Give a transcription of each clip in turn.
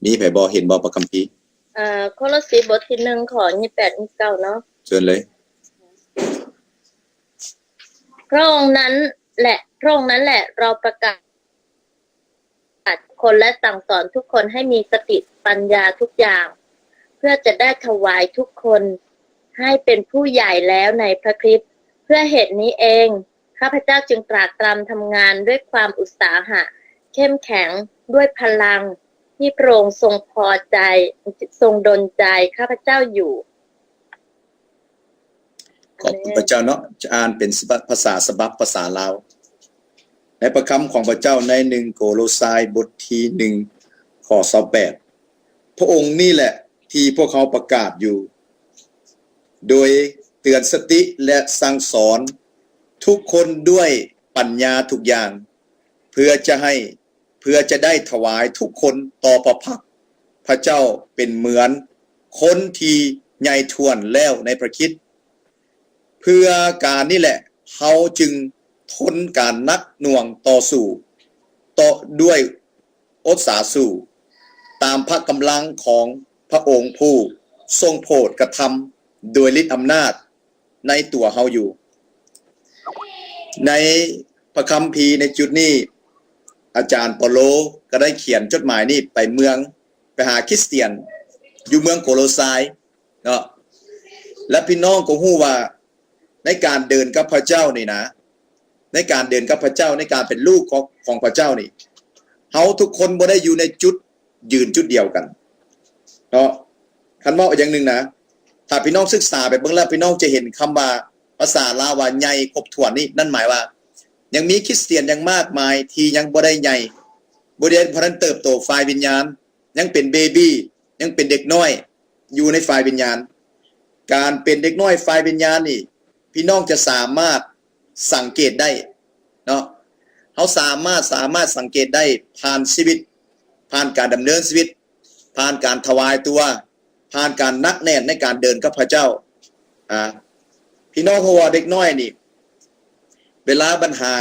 ມີໃຜບໍ່ ເຫັນບໍ່ພະຄຳພີ? ເອີ ໂຄໂລຊີ ບົດທີໜຶ່ງ ຂໍ້ ຊາວແປດ ຊາວເກົ້າເນາະ. ເຊີນເລີຍ. ພະອົງນັ້ນແຫຼະ ພະອົງນັ້ນແຫຼະ ເຮົາປະກາດ ຄົນ ແລະ ສັ່ງສອນທຸກຄົນໃຫ້ມີສະຕິປັນຍາທຸກຢ່າງ ເພື່ອຈະໄດ້ຖວາຍທຸກຄົນໃຫ້ເປັນຜູ້ໃຫຍ່ແລ້ວໃນພະຄຣິດ. ເພື່ອເຫດນີ້ເອງ ຂ້າພະເຈົ້າຈຶ່ງຕຣາກຕຣຳທຳງານດ້ວຍຄວາມອຸດສາຫະເຂັ້ມແຂງ ດ້ວຍພະລັງທີ່ພະອົງຊົງພໍໃຈ ຊົງດົນໃຈຂ້າພະເຈົ້າຢູ່. ຂອບຄຸນພະເຈົ້າເນາະ. ຈະອ່ານເປັນສະບັບ ພາສາສະບັບພາສາລາວ ໃນພະຄຳຂອງພະເຈົ້າໃນໜຶ່ງໂກໂລຊາຍ ບົດທີໜຶ່ງ ຂໍ້ຊາວແປດ ພະອົງນີ້ແຫຼະທີ່ພວກເຮົາປະກາດຢູ່ ໂດຍເຕືອນສະຕິ ແລະ ສັ່ງສອນທຸກຄົນດ້ວຍປັນຍາທຸກຢ່າງ ເພື່ອຈະໃຫ້ ເພື່ອຈະໄດ້ຖວາຍທຸກຄົນຕໍ່ພະພັກພະເຈົ້າເປັນເໝືອນຄົນທີ່ໃຫຍ່ຖ້ວນແລ້ວໃນພະຄຣິດ. ເພື່ອການນີ້ແຫຼະ ເຮົາຈຶ່ງທົນການໜັກໜ່ວງຕໍ່ສູ້ ຕໍ່ ດ້ວຍອົດສາສູ້ ຕາມພະກຳລັງຂອງພະອົງຜູ້ຊົງໂຜດກະທຳໂດຍລິດອຳນາດ ໃນຕົວເຮົາຢູ່. ໃນພະຄຳພີໃນຈຸດນີ້ ອາຈານເປົາໂລກໍໄດ້ຂຽນຈົດໝາຍນີ້ໄປເມືອງ ໄປຫາຄຣິສຕຽນຢູ່ເມືອງໂກໂລຊາຍເນາະ. ແລະ ພີ່ນ້ອງກໍຮູ້ວ່າໃນການເດີນກັບພະເຈົ້ານີ້ນະ ໃນການເດີນກັບພະເຈົ້າ ໃນການເປັນລູກຂອງ ຂອງພະເຈົ້ານີ້ ເຮົາທຸກຄົນບໍ່ໄດ້ຢູ່ໃນຈຸດ ຢືນຈຸດດຽວກັນເນາະ. ຄັນເວົ້າອີກຢ່າງໜຶ່ງນະ ຖ້າພີ່ນ້ອງສຶກສາໄປເບິ່ງແລ້ວ ພີ່ນ້ອງຈະເຫັນຄຳວ່າ ພາສາລາວວ່າໃຫຍ່ຄົບຖ້ວນນີ້ ນັ້ນໝາຍວ່າ ຍັງມີຄຣິສຕຽນຍັງມາກມາຍທີ່ຍັງບໍ່ໄດ້ໃຫຍ່ ບໍ່ໄດ້ ບໍ່ທັນເຕີບໂຕຝ່າຍວິນຍານ ຍັງເປັນເບບີ ຍັງເປັນເດັກນ້ອຍຢູ່ໃນຝ່າຍວິນຍານ. ການເປັນເດັກນ້ອຍຝ່າຍວິນຍານນີ້ ພີ່ນ້ອງຈະສາມາດສັງເກດໄດ້ເນາະ ເຮົາສາມາດ ສາມາດສັງເກດໄດ້ຜ່ານຊີວິດ ຜ່ານການດຳເນີນຊີວິດ ຜ່ານການຖວາຍຕົວ ຜ່ານການໜັກແໜ້ນໃນການເດີນກັບພະເຈົ້າ. ອາ ພີ່ນ້ອງຮູ້ວ່າເດັກນ້ອຍນີ້ ເວລາບັນຫາ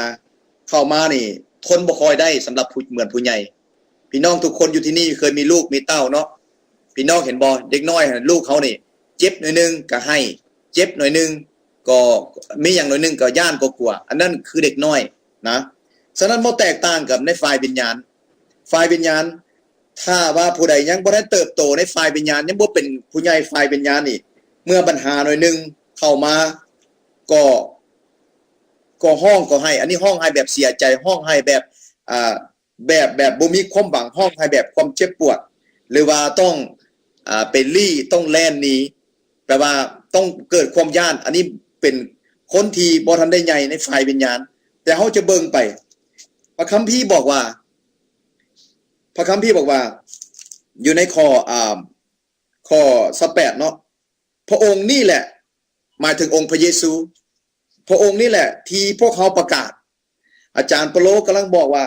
ເຂົ້າມານີ້ ທົນບໍ່ຄ່ອຍໄດ້ສຳລັບຜູ້ ເໝືອນຜູ້ໃຫຍ່. ພີ່ນ້ອງທຸກຄົນຢູ່ທີ່ນີ້ເຄີຍມີລູກມີເຕົ້າເນາະ ພີ່ນ້ອງເຫັນບໍ່? ເດັກນ້ອຍ ລູກເຮົານີ້ ເຈັບໜ້ອຍໜຶ່ງກໍໄຫ້ ເຈັບໜ້ອຍໜຶ່ງກໍ ມີຫຍັງໜ້ອຍໜຶ່ງກໍຢ້ານກໍກົວ ອັນນັ້ນຄືເດັກນ້ອຍນະ. ສະນັ້ນບໍ່ແຕກຕ່າງກັບໃນຝ່າຍວິນຍານ ຝ່າຍວິນຍານ ຖ້າວ່າຜູ້ໃດຍັງບໍ່ໄດ້ເຕີບໂຕໃນຝ່າຍວິນຍານ ຍັງບໍ່ເປັນຜູ້ໃຫຍ່ຝ່າຍວິນຍານນີ້ ເມື່ອບັນຫາໜ້ອຍໜຶ່ງເຂົ້າມາ ກໍ ກໍຮ້ອງກໍໄຫ້ ອັນນີ້ຮ້ອງໄຫ້ແບບເສຍໃຈ ຮ້ອງໄຫ້ແບບ ອ່າ ແບບ ແບບບໍ່ມີຄວາມຫວັງ ຮ້ອງໄຫ້ແບບຄວາມເຈັບປວດ ຫຼືວ່າຕ້ອງ ອ່າ ໄປລີ້ ຕ້ອງແລ່ນໜີ ແປວ່າຕ້ອງເກີດຄວາມຢ້ານ. ອັນນີ້ເປັນຄົນທີ່ບໍ່ທັນໄດ້ໃຫຍ່ໃນຝ່າຍວິນຍານ. ແຕ່ເຮົາຈະເບິ່ງໄປ ພະຄຳພີບອກວ່າ ພະຄຳພີບອກວ່າ ຢູ່ໃນຂໍ້ ອ່າ ຂໍ້ຊາວແປດເນາະ ພະອົງນີ້ແຫຼະ ໝາຍເຖິງອົງພະເຢຊູ ພະອົງນີ້ແຫຼະທີ່ພວກເຮົາປະກາດ. ອາຈານເປົາໂລກຳລັງບອກວ່າ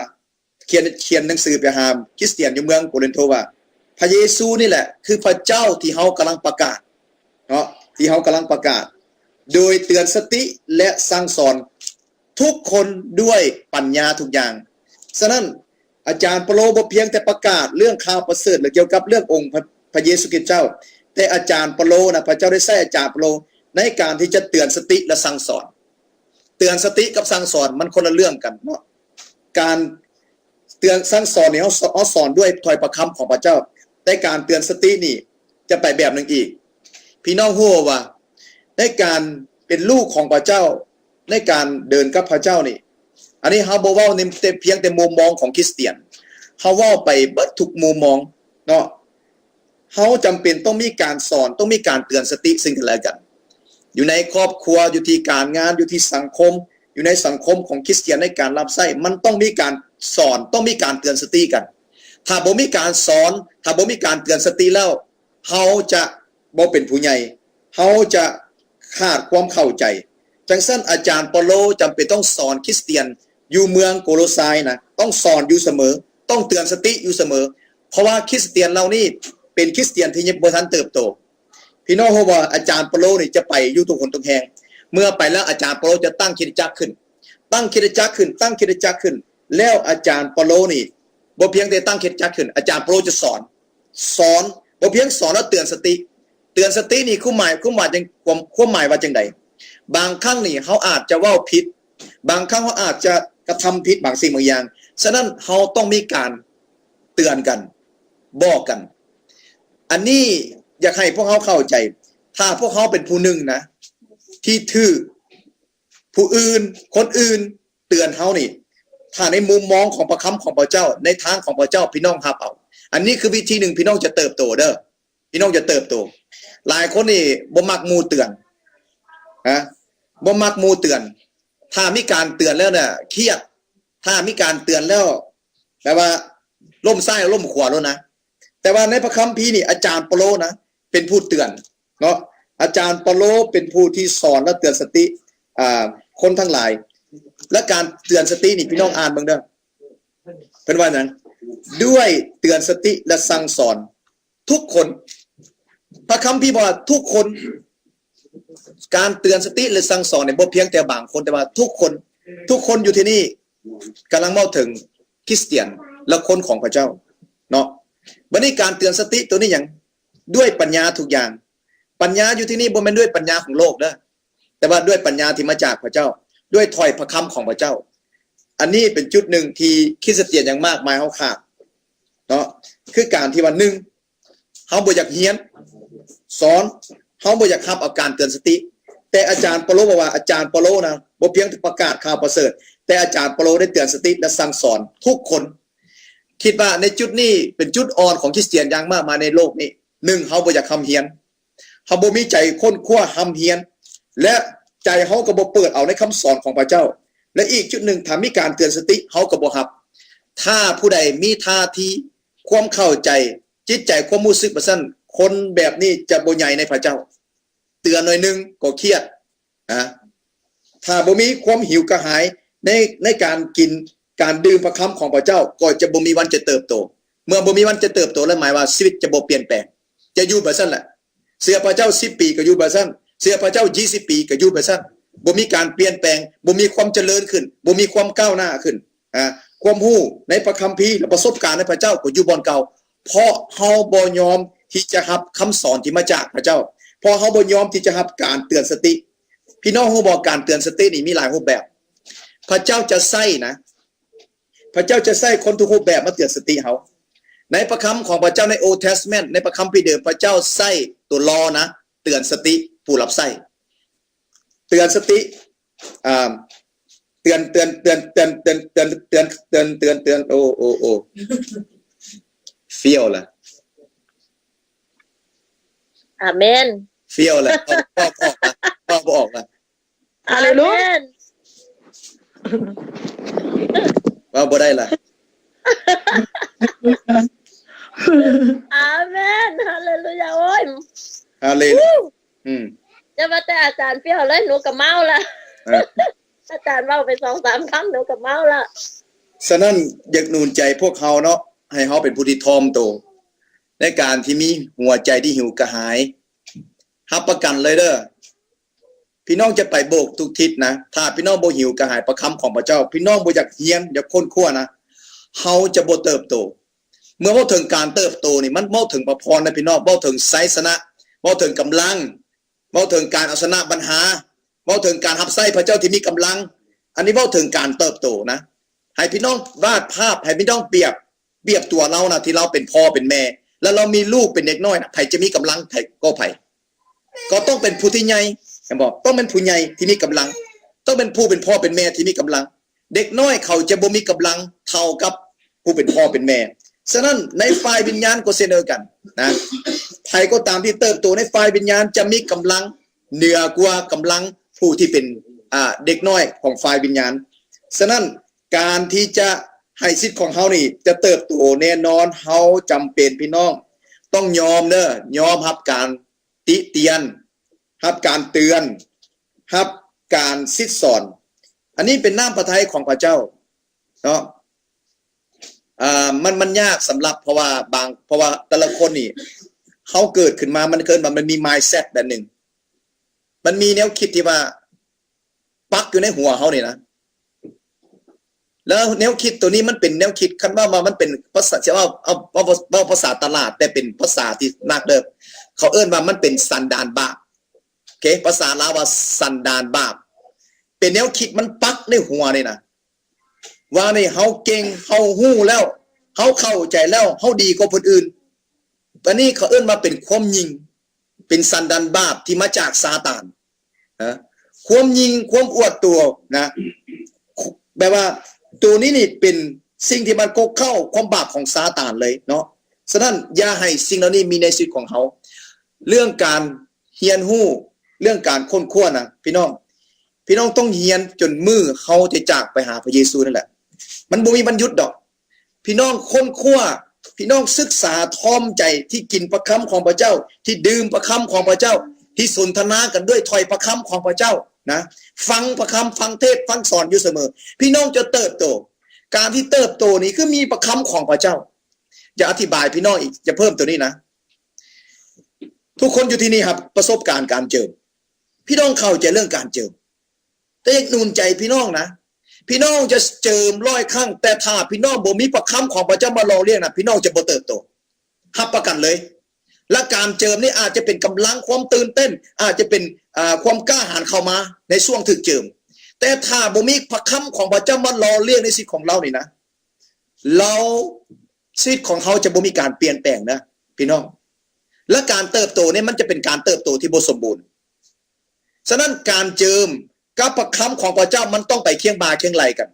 ຂຽນ ຂຽນໜັງສືໄປຫາຄຣິສຕຽນຢູ່ເມືອງໂກລິນໂທວ່າ ພະເຢຊູນີ້ແຫຼະຄືພະເຈົ້າທີ່ເຮົາກຳລັງປະກາດເນາະ ທີ່ເຮົາກຳລັງປະກາດ ໂດຍເຕືອນສະຕິ ແລະ ສັ່ງສອນທຸກຄົນດ້ວຍປັນຍາທຸກຢ່າງ. ສະນັ້ນ ອາຈານເປົາໂລບໍ່ພຽງແຕ່ປະກາດເລື່ອງຂ່າວປະເສີດ ຫຼື ກ່ຽວກັບເລື່ອງອົງພະ ພະເຢຊູຄຣິດເຈົ້າ, ແຕ່ອາຈານເປົາໂລນະ ພະເຈົ້າໄດ້ໃຊ້ອາຈານເປົາໂລໃນການທີ່ຈະເຕືອນສະຕິ ແລະ ສັ່ງສອນ. ເຕືອນສະຕິກັບສັ່ງສອນມັນຄົນລະເລື່ອງກັນເນາະ. ການເຕືອນສັ່ງສອນນີ້ ເຮົາສອນ ເຮົາສອນດ້ວຍຖ້ອຍພະຄຳຂອງພະເຈົ້າ, ແຕ່ການເຕືອນສະຕິນີ້ຈະໄປແບບໜຶ່ງອີກ. ພີ່ນ້ອງຮູ້ບໍ່ວ່າ ໃນການເປັນລູກຂອງພະເຈົ້າ ໃນການເດີນກັບພະເຈົ້ານີ້ ອັນນີ້ເຮົາບໍ່ເວົ້າໃນແຕ່ພຽງແຕ່ມຸມມອງຂອງຄຣິສຕຽນ, ເຮົາເວົ້າໄປເບິດທຸກມຸມມອງເນາະ. ເຮົາຈຳເປັນຕ້ອງມີການສອນ, ຕ້ອງມີການເຕືອນສະຕິເຊິ່ງກັນແລະກັນ ຢູ່ໃນຄອບຄົວ, ຢູ່ທີ່ການງານ, ຢູ່ທີ່ສັງຄົມ, ຢູ່ໃນສັງຄົມຂອງຄຣິສຕຽນໃນການຮັບໃຊ້, ມັນຕ້ອງມີການສອນ, ຕ້ອງມີການເຕືອນສະຕິກັນ. ຖ້າບໍ່ມີການສອນ, ຖ້າບໍ່ມີການເຕືອນສະຕິແລ້ວ, ເຮົາຈະບໍ່ເປັນຜູ້ໃຫຍ່, ເຮົາຈະຂາດຄວາມເຂົ້າໃຈ. ຈັ່ງຊັ້ນ ອາຈານເປົາໂລຈຳເປັນຕ້ອງສອນຄຣິສຕຽນຢູ່ເມືອງໂກໂລຊາຍນະ, ຕ້ອງສອນຢູ່ສະເໝີ, ຕ້ອງເຕືອນສະຕິຢູ່ສະເໝີ, ເພາະວ່າຄຣິສຕຽນເຫຼົ່ານີ້ເປັນຄຣິສຕຽນທີ່ຍັງບໍ່ທັນເຕີບໂຕ. ພີ່ນ້ອງຮູ້ບໍ່ ອາຈານເປົາໂລນີ້ຈະໄປຢູ່ທຸກຫົນທຸກແຫ່ງ, ເມື່ອໄປແລ້ວອາຈານເປົາໂລຈະຕັ້ງຄຣິສຕະຈັກຂຶ້ນ, ຕັ້ງຄຣິສຕະຈັກຂຶ້ນ, ຕັ້ງຄຣິສຕະຈັກຂຶ້ນ, ແລ້ວອາຈານເປົາໂລນີ້ບໍ່ພຽງແຕ່ຕັ້ງຄຣິສຕະຈັກຂຶ້ນ, ອາຈານເປົາໂລຈະສອນ. ສອນ ບໍ່ພຽງສອນແລ້ວເຕືອນສະຕິ. ເຕືອນສະຕິນີ້ຄວາມໝາຍ ຄວາມໝາຍຈັ່ງ ຄວາມ ຄວາມໝາຍວ່າຈັ່ງໃດ? ບາງຄັ້ງນີ້ເຮົາອາດຈະເວົ້າຜິດ, ບາງຄັ້ງເຮົາອາດຈະກະທຳຜິດບາງສິ່ງບາງຢ່າງ. ສະນັ້ນເຮົາຕ້ອງມີການເຕືອນກັນ, ບອກກັນ. ອັນນີ້ຢາກໃຫ້ພວກເຮົາເຂົ້າໃຈ, ຖ້າພວກເຮົາເປັນຜູ້ໜຶ່ງນະ ທີ່ຖືກຜູ້ອື່ນ ຄົນອື່ນເຕືອນເຮົານີ້, ຖ້າໃນມຸມມອງຂອງພະຄຳຂອງພະເຈົ້າ, ໃນທາງຂອງພະເຈົ້າ, ພີ່ນ້ອງຮັບເອົາ. ອັນນີ້ຄືວິທີໜຶ່ງ ພີ່ນ້ອງຈະເຕີບໂຕເດີ້. ພີ່ນ້ອງຈະເຕີບໂຕ. ຫຼາຍຄົນນີ້ບໍ່ມັກໝູ່ເຕືອນ ນະ, ບໍ່ມັກໝູ່ເຕືອນ. ຖ້າມີການເຕືອນແລ້ວນະ ຄຽດ, ຖ້າມີການເຕືອນແລ້ວ ແບບວ່າລົ້ມຊ້າຍລົ້ມຂວາໂລດນະ. ແຕ່ວ່າໃນພະຄຳພີນີ້ ອາຈານເປາໂລນະ ເປັນຜູ້ເຕືອນເນາະ. ອາຈານເປາໂລເປັນຜູ້ທີ່ສອນ ແລະ ເຕືອນສະຕິ ອ່າ ຄົນທັງຫຼາຍ. ແລະ ການເຕືອນສະຕິນີ້ ພີ່ນ້ອງອ່ານເບິ່ງເດີ້. ເພິ່ນວ່າຫຍັງ? ດ້ວຍເຕືອນສະຕິ ແລະ ສັ່ງສອນ ທຸກຄົນ. ພະຄຳພີບອກວ່າທຸກຄົນ. ການເຕືອນສະຕິ ຫຼື ສັ່ງສອນນີ້ ບໍ່ພຽງແຕ່ບາງຄົນ, ແຕ່ວ່າທຸກຄົນ, ທຸກຄົນຢູ່ທີ່ນີ້ກຳລັງເວົ້າເຖິງຄຣິສຕຽນ ແລະ ຄົນຂອງພະເຈົ້າເນາະ. ບັດນີ້ການເຕືອນສະຕິໂຕນີ້ຫຍັງ? ດ້ວຍປັນຍາທຸກຢ່າງ. ປັນຍາຢູ່ທີ່ນີ້ບໍ່ແມ່ນດ້ວຍປັນຍາຂອງໂລກເດີ້, ແຕ່ວ່າດ້ວຍປັນຍາທີ່ມາຈາກພະເຈົ້າ, ດ້ວຍຖ້ອຍພະຄຳຂອງພະເຈົ້າ. ອັນນີ້ເປັນຈຸດໜຶ່ງທີ່ຄຣິສຕຽນຢ່າງມາກມາຍເຮົາຂາດເນາະ, ຄືການທີ່ວ່າ ໜຶ່ງ ເຮົາບໍ່ຢາກຮຽນ, ສອງ ເຮົາບໍ່ຢາກຮັບເອົາການເຕືອນສະຕິ. ແຕ່ອາຈານເປາໂລບອກວ່າ ອາຈານເປາໂລນະ ບໍ່ພຽງແຕ່ປະກາດຂ່າວປະເສີດ, ແຕ່ອາຈານເປາໂລໄດ້ເຕືອນສະຕິ ແລະ ສັ່ງສອນທຸກຄົນ. ຄິດວ່າໃນຈຸດນີ້ເປັນຈຸດອ່ອນຂອງຄຣິສຕຽນຢ່າງມາກມາຍໃນໂລກນີ້. ໜຶ່ງ ເຮົາບໍ່ຢາກຮ່ຳຮຽນ, ເຮົາບໍ່ມີໃຈຄົ້ນຄວ້າຮ່ຳຮຽນ ແລະ ໃຈເຮົາກໍບໍ່ເປີດເອົາໃນຄຳສອນຂອງພະເຈົ້າ. ແລະ ອີກຈຸດໜຶ່ງ ຖ້າມີການເຕືອນສະຕິ ເຮົາກໍບໍ່ຮັບ. ຖ້າຜູ້ໃດມີທ່າທີ ຄວາມເຂົ້າໃຈ, ຈິດໃຈ, ຄວາມຮູ້ສຶກແບບຊັ້ນ, ຄົນແບບນີ້ຈະບໍ່ໃຫຍ່ໃນພະເຈົ້າ. ເຕືອນໜ້ອຍໜຶ່ງກໍຄຽດນະ. ຖ້າບໍ່ມີຄວາມຫິວກະຫາຍໃນ, ໃນການກິນ, ການດື່ມພະຄຳຂອງພະເຈົ້າ, ກໍຈະບໍ່ມີວັນຈະເຕີບໂຕ. ເມື່ອບໍ່ມີວັນຈະເຕີບໂຕ ແລ້ວໝາຍວ່າຊີວິດຈະບໍ່ປ່ຽນແປງ, ຈະຢູ່ແບບຊັ້ນແຫຼະ. ເຊື່ອພະເຈົ້າສິບປີກໍຢູ່ແບບຊັ້ນ, ເຊື່ອພະເຈົ້າຊາວປີກໍຢູ່ແບບຊັ້ນ. ບໍ່ມີການປ່ຽນແປງ, ບໍ່ມີຄວາມຈະເລີນຂຶ້ນ, ບໍ່ມີຄວາມກ້າວໜ້າຂຶ້ນ. ອາ ຄວາມຮູ້ໃນພະຄຳພີ ແລະ ປະສົບການໃນພະເຈົ້າກໍຢູ່ບ່ອນເກົ່າ, ເພາະເຮົາບໍ່ຍອມທີ່ຈະຮັບຄຳສອນທີ່ມາຈາກພະເຈົ້າ, ເພາະເຮົາບໍ່ຍອມທີ່ຈະຮັບການເຕືອນສະຕິ. ພີ່ນ້ອງຮູ້ບໍ່? ການເຕືອນສະຕິນີ້ມີຫຼາຍຮູບແບບ. ພະເຈົ້າຈະໃຊ້ນະ, ພະເຈົ້າຈະໃຊ້ຄົນທຸກຮູບແບບມາເຕືອນສະຕິເຮົາ. ໃນພະຄຳຂອງພະເຈົ້າໃນ Old Testament ໃນພະຄຳພີເດີມ, ພະເຈົ້າໃຊ້ຕົວລໍນະ ເຕືອນສະຕິຜູ້ຮັບໃຊ້. ເຕືອນສະຕິ ອ່າ ເຕືອນ ເຕືອນ ເຕືອນ ເຕືອນ ເຕືອນ ເຕືອນ ເຕືອນ ເຕືອນ ເຕືອນ ໂອ ໂອ ໂອ ຟຽວລະ. ອາເມນ. ຟຽວລະ. ເວົ້າ ເວົ້າບໍ່ອອກລະ. ເວົ້າບໍ່ອອກລະ. ຮາເລລູຍາ. ອາເມນ. ເວົ້າບໍ່ໄດ້ລະ. ອາເມນ. ຮາເລລູຍາ. ໂອ້ຍ ຮາເລລູຍາ. ອືມ ຢ່າວ່າແຕ່ອາຈານຟຽວເລີຍ, ໜູກໍເມົາລະ. ເອີ ອາຈານເວົ້າໄປສອງສາມຄຳ ໜູກໍເມົາລະ. ສະນັ້ນ ຢາກໜູນໃຈພວກເຮົາເນາະ, ໃຫ້ເຮົາເປັນຜູ້ທີ່ຖ່ອມໂຕ ໃນການທີ່ມີຫົວໃຈທີ່ຫິວກະຫາຍ. ຮັບປະກັນເລີຍເດີ້, ພີ່ນ້ອງຈະໄປໂບກທຸກທິດນະ, ຖ້າພີ່ນ້ອງບໍ່ຫິວກະຫາຍພະຄຳຂອງພະເຈົ້າ, ພີ່ນ້ອງບໍ່ຢາກຮຽນ, ຢາກຄົ້ນຄວ້ານະ, ເຮົາຈະບໍ່ເຕີບໂຕ. ເມື່ອເວົ້າເຖິງການເຕີບໂຕນີ້ ມັນເວົ້າເຖິງພະພອນນະພີ່ນ້ອງ, ເວົ້າເຖິງໄຊຊະນະ, ເວົ້າເຖິງກຳລັງ, ເວົ້າເຖິງການເອົາຊະນະບັນຫາ, ເວົ້າເຖິງການຮັບໃຊ້ພະເຈົ້າທີ່ມີກຳລັງ. ອັນນີ້ເວົ້າເຖິງການເຕີບໂຕນະ. ໃຫ້ພີ່ນ້ອງວາດພາບ, ໃຫ້ພີ່ນ້ອງປຽບ, ປຽບຕົວເຮົານະ, ທີ່ເຮົາເປັນພໍ່ເປັນແມ່ ແລ້ວເຮົາມີລູກເປັນເດັກນ້ອຍນະ, ໃຜຈະມີກຳລັງ ໃຜກໍໃຜ ກໍຕ້ອງເປັນຜູ້ທີ່ໃຫຍ່, ເຫັນບໍ່? ຕ້ອງເປັນຜູ້ໃຫຍ່ທີ່ມີກຳລັງ, ຕ້ອງເປັນຜູ້ເປັນພໍ່ເປັນແມ່ທີ່ມີກຳລັງ. ເດັກນ້ອຍເຂົາຈະບໍ່ມີກຳລັງເທົ່າກັບຜູ້ເປັນພໍ່ເປັນແມ່. ສະນັ້ນໃນຝ່າຍວິນຍານກໍເຊັ່ນດຽວກັນນະ, ໃຜກໍຕາມທີ່ເຕີບໂຕໃນຝ່າຍວິນຍານຈະມີກຳລັງເໜືອກວ່າກຳລັງຜູ້ທີ່ເປັນ ອ່າ ເດັກນ້ອຍຂອງຝ່າຍວິນຍານ. ສະນັ້ນການທີ່ຈະໃຫ້ສິດຂອງເຮົານີ້ຈະເຕີບໂຕແນ່ນອນ, ເຮົາຈຳເປັນ ພີ່ນ້ອງ ຕ້ອງຍອມເດີ້, ຍອມຮັບການ ຕິຕຽນ, ຮັບການເຕືອນ, ຮັບການສິດສອນ. ອັນນີ້ເປັນນ້ຳພະໄທຂອງພະເຈົ້າເນາະ. ອ່າ ມັນ, ມັນຍາກສຳລັບ, ເພາະວ່າບາງ, ເພາະວ່າແຕ່ລະຄົນນີ້ ເຮົາເກີດຂຶ້ນມາ ມັນເອີ້ນວ່າມັນມີ mindset ແບບໜຶ່ງ, ມັນມີແນວຄິດທີ່ວ່າປັກຢູ່ໃນຫົວເຮົານີ້ນະ. ແລ້ວແນວຄິດໂຕນີ້ມັນເປັນແນວຄິດ ຄັນວ່າ ວ່າມັນເປັນພາສາ ຊິເວົ້າ ເອົາ ເວົ້າ ເວົ້າພາສາຕະຫຼາດ ແຕ່ເປັນພາສາທີ່ນັກເດີ ເຂົາເອີ້ນວ່າມັນເປັນສັນດານບາບ. ໂອເຄ ພາສາລາວວ່າສັນດານບາບ ເປັນແນວຄິດມັນປັກໃນຫົວນີ້ນະ ວ່ານີ້ເຮົາເກັ່ງ ເຮົາຮູ້ແລ້ວ ເຮົາເຂົ້າໃຈແລ້ວ ເຮົາດີກວ່າຄົນອື່ນ. ອັນນີ້ເຂົາເອີ້ນວ່າເປັນຄວາມຍິງ ເປັນສັນດານບາບທີ່ມາຈາກຊາຕານນະ ຄວາມຍິງ ຄວາມອວດຕົວນະ ແບບວ່າໂຕນີ້ນີ້ເປັນສິ່ງທີ່ມັນກົກເຄົ້າຄວາມບາບຂອງຊາຕານເລີຍເນາະ. ສະນັ້ນຢ່າໃຫ້ສິ່ງເຫຼົ່ານີ້ມີໃນຊີວິດຂອງເຮົາ. ເລື່ອງການຮຽນຮູ້ ເລື່ອງການຄົ້ນຄວ້ານະ ພີ່ນ້ອງ ພີ່ນ້ອງຕ້ອງຮຽນຈົນມື້ເຮົາຈະຈາກໄປຫາພະເຢຊູນັ້ນແຫຼະ. ມັນບໍ່ມີວັນຢຸດດອກ. ພີ່ນ້ອງຄົ້ນຄວ້າ ພີ່ນ້ອງສຶກສາຖ່ອມໃຈທີ່ກິນພະຄຳຂອງພະເຈົ້າ ທີ່ດື່ມພະຄຳຂອງພະເຈົ້າ ທີ່ສົນທະນາກັນດ້ວຍຖ້ອຍພະຄຳຂອງພະເຈົ້ານະ ຟັງພະຄຳ ຟັງເທດ ຟັງສອນຢູ່ສະເໝີ. ພີ່ນ້ອງຈະເຕີບໂຕ. ການທີ່ເຕີບໂຕນີ້ຄືມີພະຄຳຂອງພະເຈົ້າ. ຈະອະທິບາຍພີ່ນ້ອງອີກ ຈະເພີ່ມໂຕນີ້ນະ. ທຸກຄົນຢູ່ທີ່ນີ້ຮັບປະສົບການການເຈີມ. ພີ່ນ້ອງເຂົ້າໃຈເລື່ອງການເຈີມ. ແຕ່ຢາກໜູນໃຈພີ່ນ້ອງນະ ພີ່ນ້ອງຈະເຈີມຮ້ອຍຄັ້ງ ແຕ່ຖ້າພີ່ນ້ອງບໍ່ມີພະຄຳຂອງພະເຈົ້າມາຫຼໍ່ລ້ຽງນະ ພີ່ນ້ອງຈະບໍ່ເຕີບໂຕ. ຮັບປະກັນເລີຍ. ແລະ ການເຈີມນີ້ອາດຈະເປັນກຳລັງ, ຄວາມຕື່ນເຕັ້ນ, ອາດຈະເປັນ, ອາ, ຄວາມກ້າຫານເຂົ້າມາໃນຊ່ວງຖືກເຈີມ. ແຕ່ຖ້າບໍ່ມີພະຄຳຂອງພະເຈົ້າມາຫຼໍ່ລ້ຽງໃນຊີວິດຂອງເຮົານີ້ນະ, ເຮົາ, ຊີວິດຂອງເຮົາຈະບໍ່ມີການປ່ຽນແປງນະ ພີ່ນ້ອງ. ແລະ ການເຕີບໂຕນີ້ມັນຈະເປັນການເຕີບໂຕທີ່ບໍ່ສົມບູນ. ສະນັ້ນການເຈີມກັບພະຄຳຂອງພະເຈົ້າມັນຕ້ອງໄປຄຽງບ່າຄຽງໄຫຼ່ກັນ.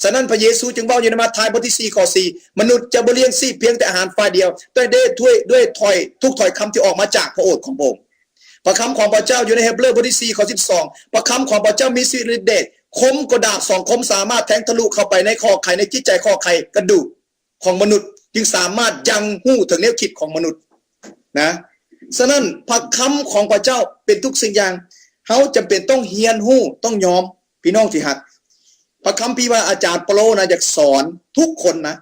ສະນັ້ນພະເຢຊູຈຶ່ງເວົ້າຢູ່ໃນມາທາຍບົດທີສີ່ ຂໍ້ສີ່ ມະນຸດຈະບໍ່ລ້ຽງຊີບພຽງແຕ່ອາຫານຝ່າຍດຽວ, ແຕ່ດ້ວຍ, ດ້ວຍຖ້ອຍ, ທຸກຖ້ອຍຄຳທີ່ອອກມາຈາກພະໂອດຂອງພະອົງ. ພະຄຳຂອງພະເຈົ້າຢູ່ໃນເຮັບເຣີບົດທີສີ່ ຂໍ້ສິບສອງ ພະຄຳຂອງພະເຈົ້າມີຊີວິດລິດເດດ, ຄົມກວ່າດາບສອງຄົມ, ສາມາດແທງທະລຸເຂົ້າໄປໃນຂໍ້ໄຂ່, ໃນຈິດໃຈຂໍ້ໄຂ່, ກະດູກ ຂອງມະນຸດ ຈຶ່ງສາມາດຍັງຮູ້ເຖິງແນວຄິດຂອງມະນຸດນະ. ສະນັ້ນພະຄຳຂອງພະເຈົ້າເປັນທຸກສິ່ງຢ່າງ. ເຮົາຈຳເປັນຕ້ອງຮຽນຮູ້, ຕ້ອງຍອມ. ພີ່ນ້ອງທີ່ຮັກ, ພະຄຳພີວ່າອາຈານເປາໂລນະ ຢາກສອນທຸກຄົນນະ,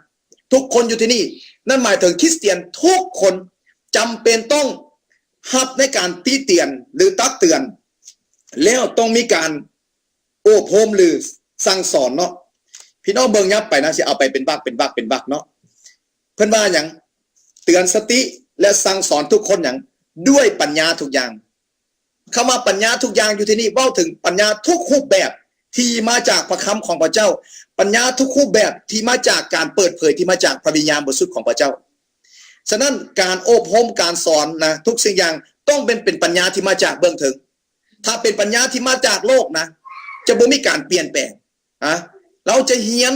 ທຸກຄົນຢູ່ທີ່ນີ້, ນັ້ນໝາຍເຖິງຄຣິສຕຽນທຸກຄົນ ຈຳເປັນຕ້ອງຮັບໃນການຕິຕຽນ ຫຼື ຕັກເຕືອນ, ແລ້ວຕ້ອງມີການ ໂອ້ໂຮມ ຫຼື ສັ່ງສອນເນາະ. ພີ່ນ້ອງເບິ່ງຫຍັບໄປນະ, ຊິເອົາໄປເປັນວັກ ເປັນວັກ ເປັນວັກເນາະ. ເພິ່ນວ່າຫຍັງ? ເຕືອນສະຕິ ແລະ ສັ່ງສອນທຸກຄົນຫຍັງ? ດ້ວຍປັນຍາທຸກຢ່າງ. ຄຳວ່າປັນຍາທຸກຢ່າງຢູ່ທີ່ນີ້ ເວົ້າເຖິງປັນຍາທຸກຮູບແບບທີ່ມາຈາກພະຄຳຂອງພະເຈົ້າ, ປັນຍາທຸກຮູບແບບທີ່ມາຈາກການເປີດເຜີຍທີ່ມາຈາກພະວິນຍານບໍລິສຸດຂອງພະເຈົ້າ. ສະນັ້ນການໂອ້ໂຮມ ການສອນນະ ທຸກສິ່ງຢ່າງຕ້ອງເປັນ, ເປັນປັນຍາທີ່ມາຈາກເບື້ອງເທິງ. ຖ້າເປັນປັນຍາທີ່ມາຈາກໂລກນະ ຈະບໍ່ມີການປ່ຽນແປງ. ຮະ ເຮົາຈະຮຽນ,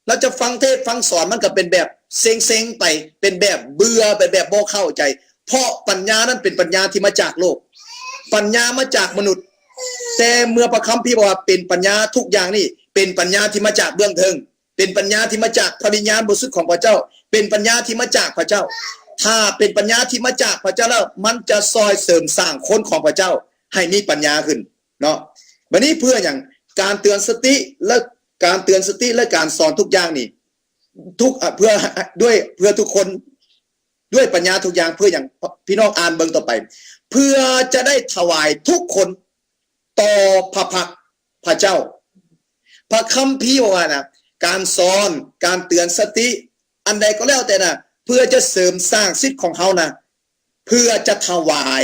ເຮົາຈະຟັງເທດຟັງສອນ, ມັນກໍເປັນແບບເຊັງໆໄປ, ເປັນແບບເບື່ອ, ເປັນແບບບໍ່ເຂົ້າໃຈ, ເພາະປັນຍານັ້ນເປັນປັນຍາທີ່ມາຈາກໂລກ, ປັນຍາມາຈາກມະນຸດ. ແຕ່ເມື່ອພະຄຳພີບອກວ່າເປັນປັນຍາທຸກຢ່າງນີ້ ເປັນປັນຍາທີ່ມາຈາກເບື້ອງເທິງ, ເປັນປັນຍາທີ່ມາຈາກພະວິນຍານບໍລິສຸດຂອງພະເຈົ້າ, ເປັນປັນຍາທີ່ມາຈາກພະເຈົ້າ. ຖ້າເປັນປັນຍາທີ່ມາຈາກພະເຈົ້າແລ້ວ, ມັນຈະຊ່ອຍເສີມສ້າງຄົນຂອງພະເຈົ້າໃຫ້ມີປັນຍາຂຶ້ນເນາະ. ບັດນີ້ເພື່ອຫຍັງ? ການເຕືອນສະຕິ ແລະ ການເຕືອນສະຕິ ແລະ ການສອນທຸກຢ່າງນີ້ ທຸກ, ເພື່ອ, ດ້ວຍ, ເພື່ອທຸກຄົນ ດ້ວຍປັນຍາທຸກຢ່າງ. ເພື່ອຫຍັງ? ພີ່ນ້ອງອ່ານເບິ່ງຕໍ່ໄປ. ເພື່ອຈະໄດ້ຖວາຍທຸກຄົນ ຕໍ່ພະພັກພະເຈົ້າ. ພະຄຳພີບອກວ່ານະ, ການສອນ, ການເຕືອນສະຕິ, ອັນໃດກໍແລ້ວແຕ່ນະ, ເພື່ອຈະເສີມສ້າງສິດຂອງເຮົານະ, ເພື່ອຈະຖວາຍ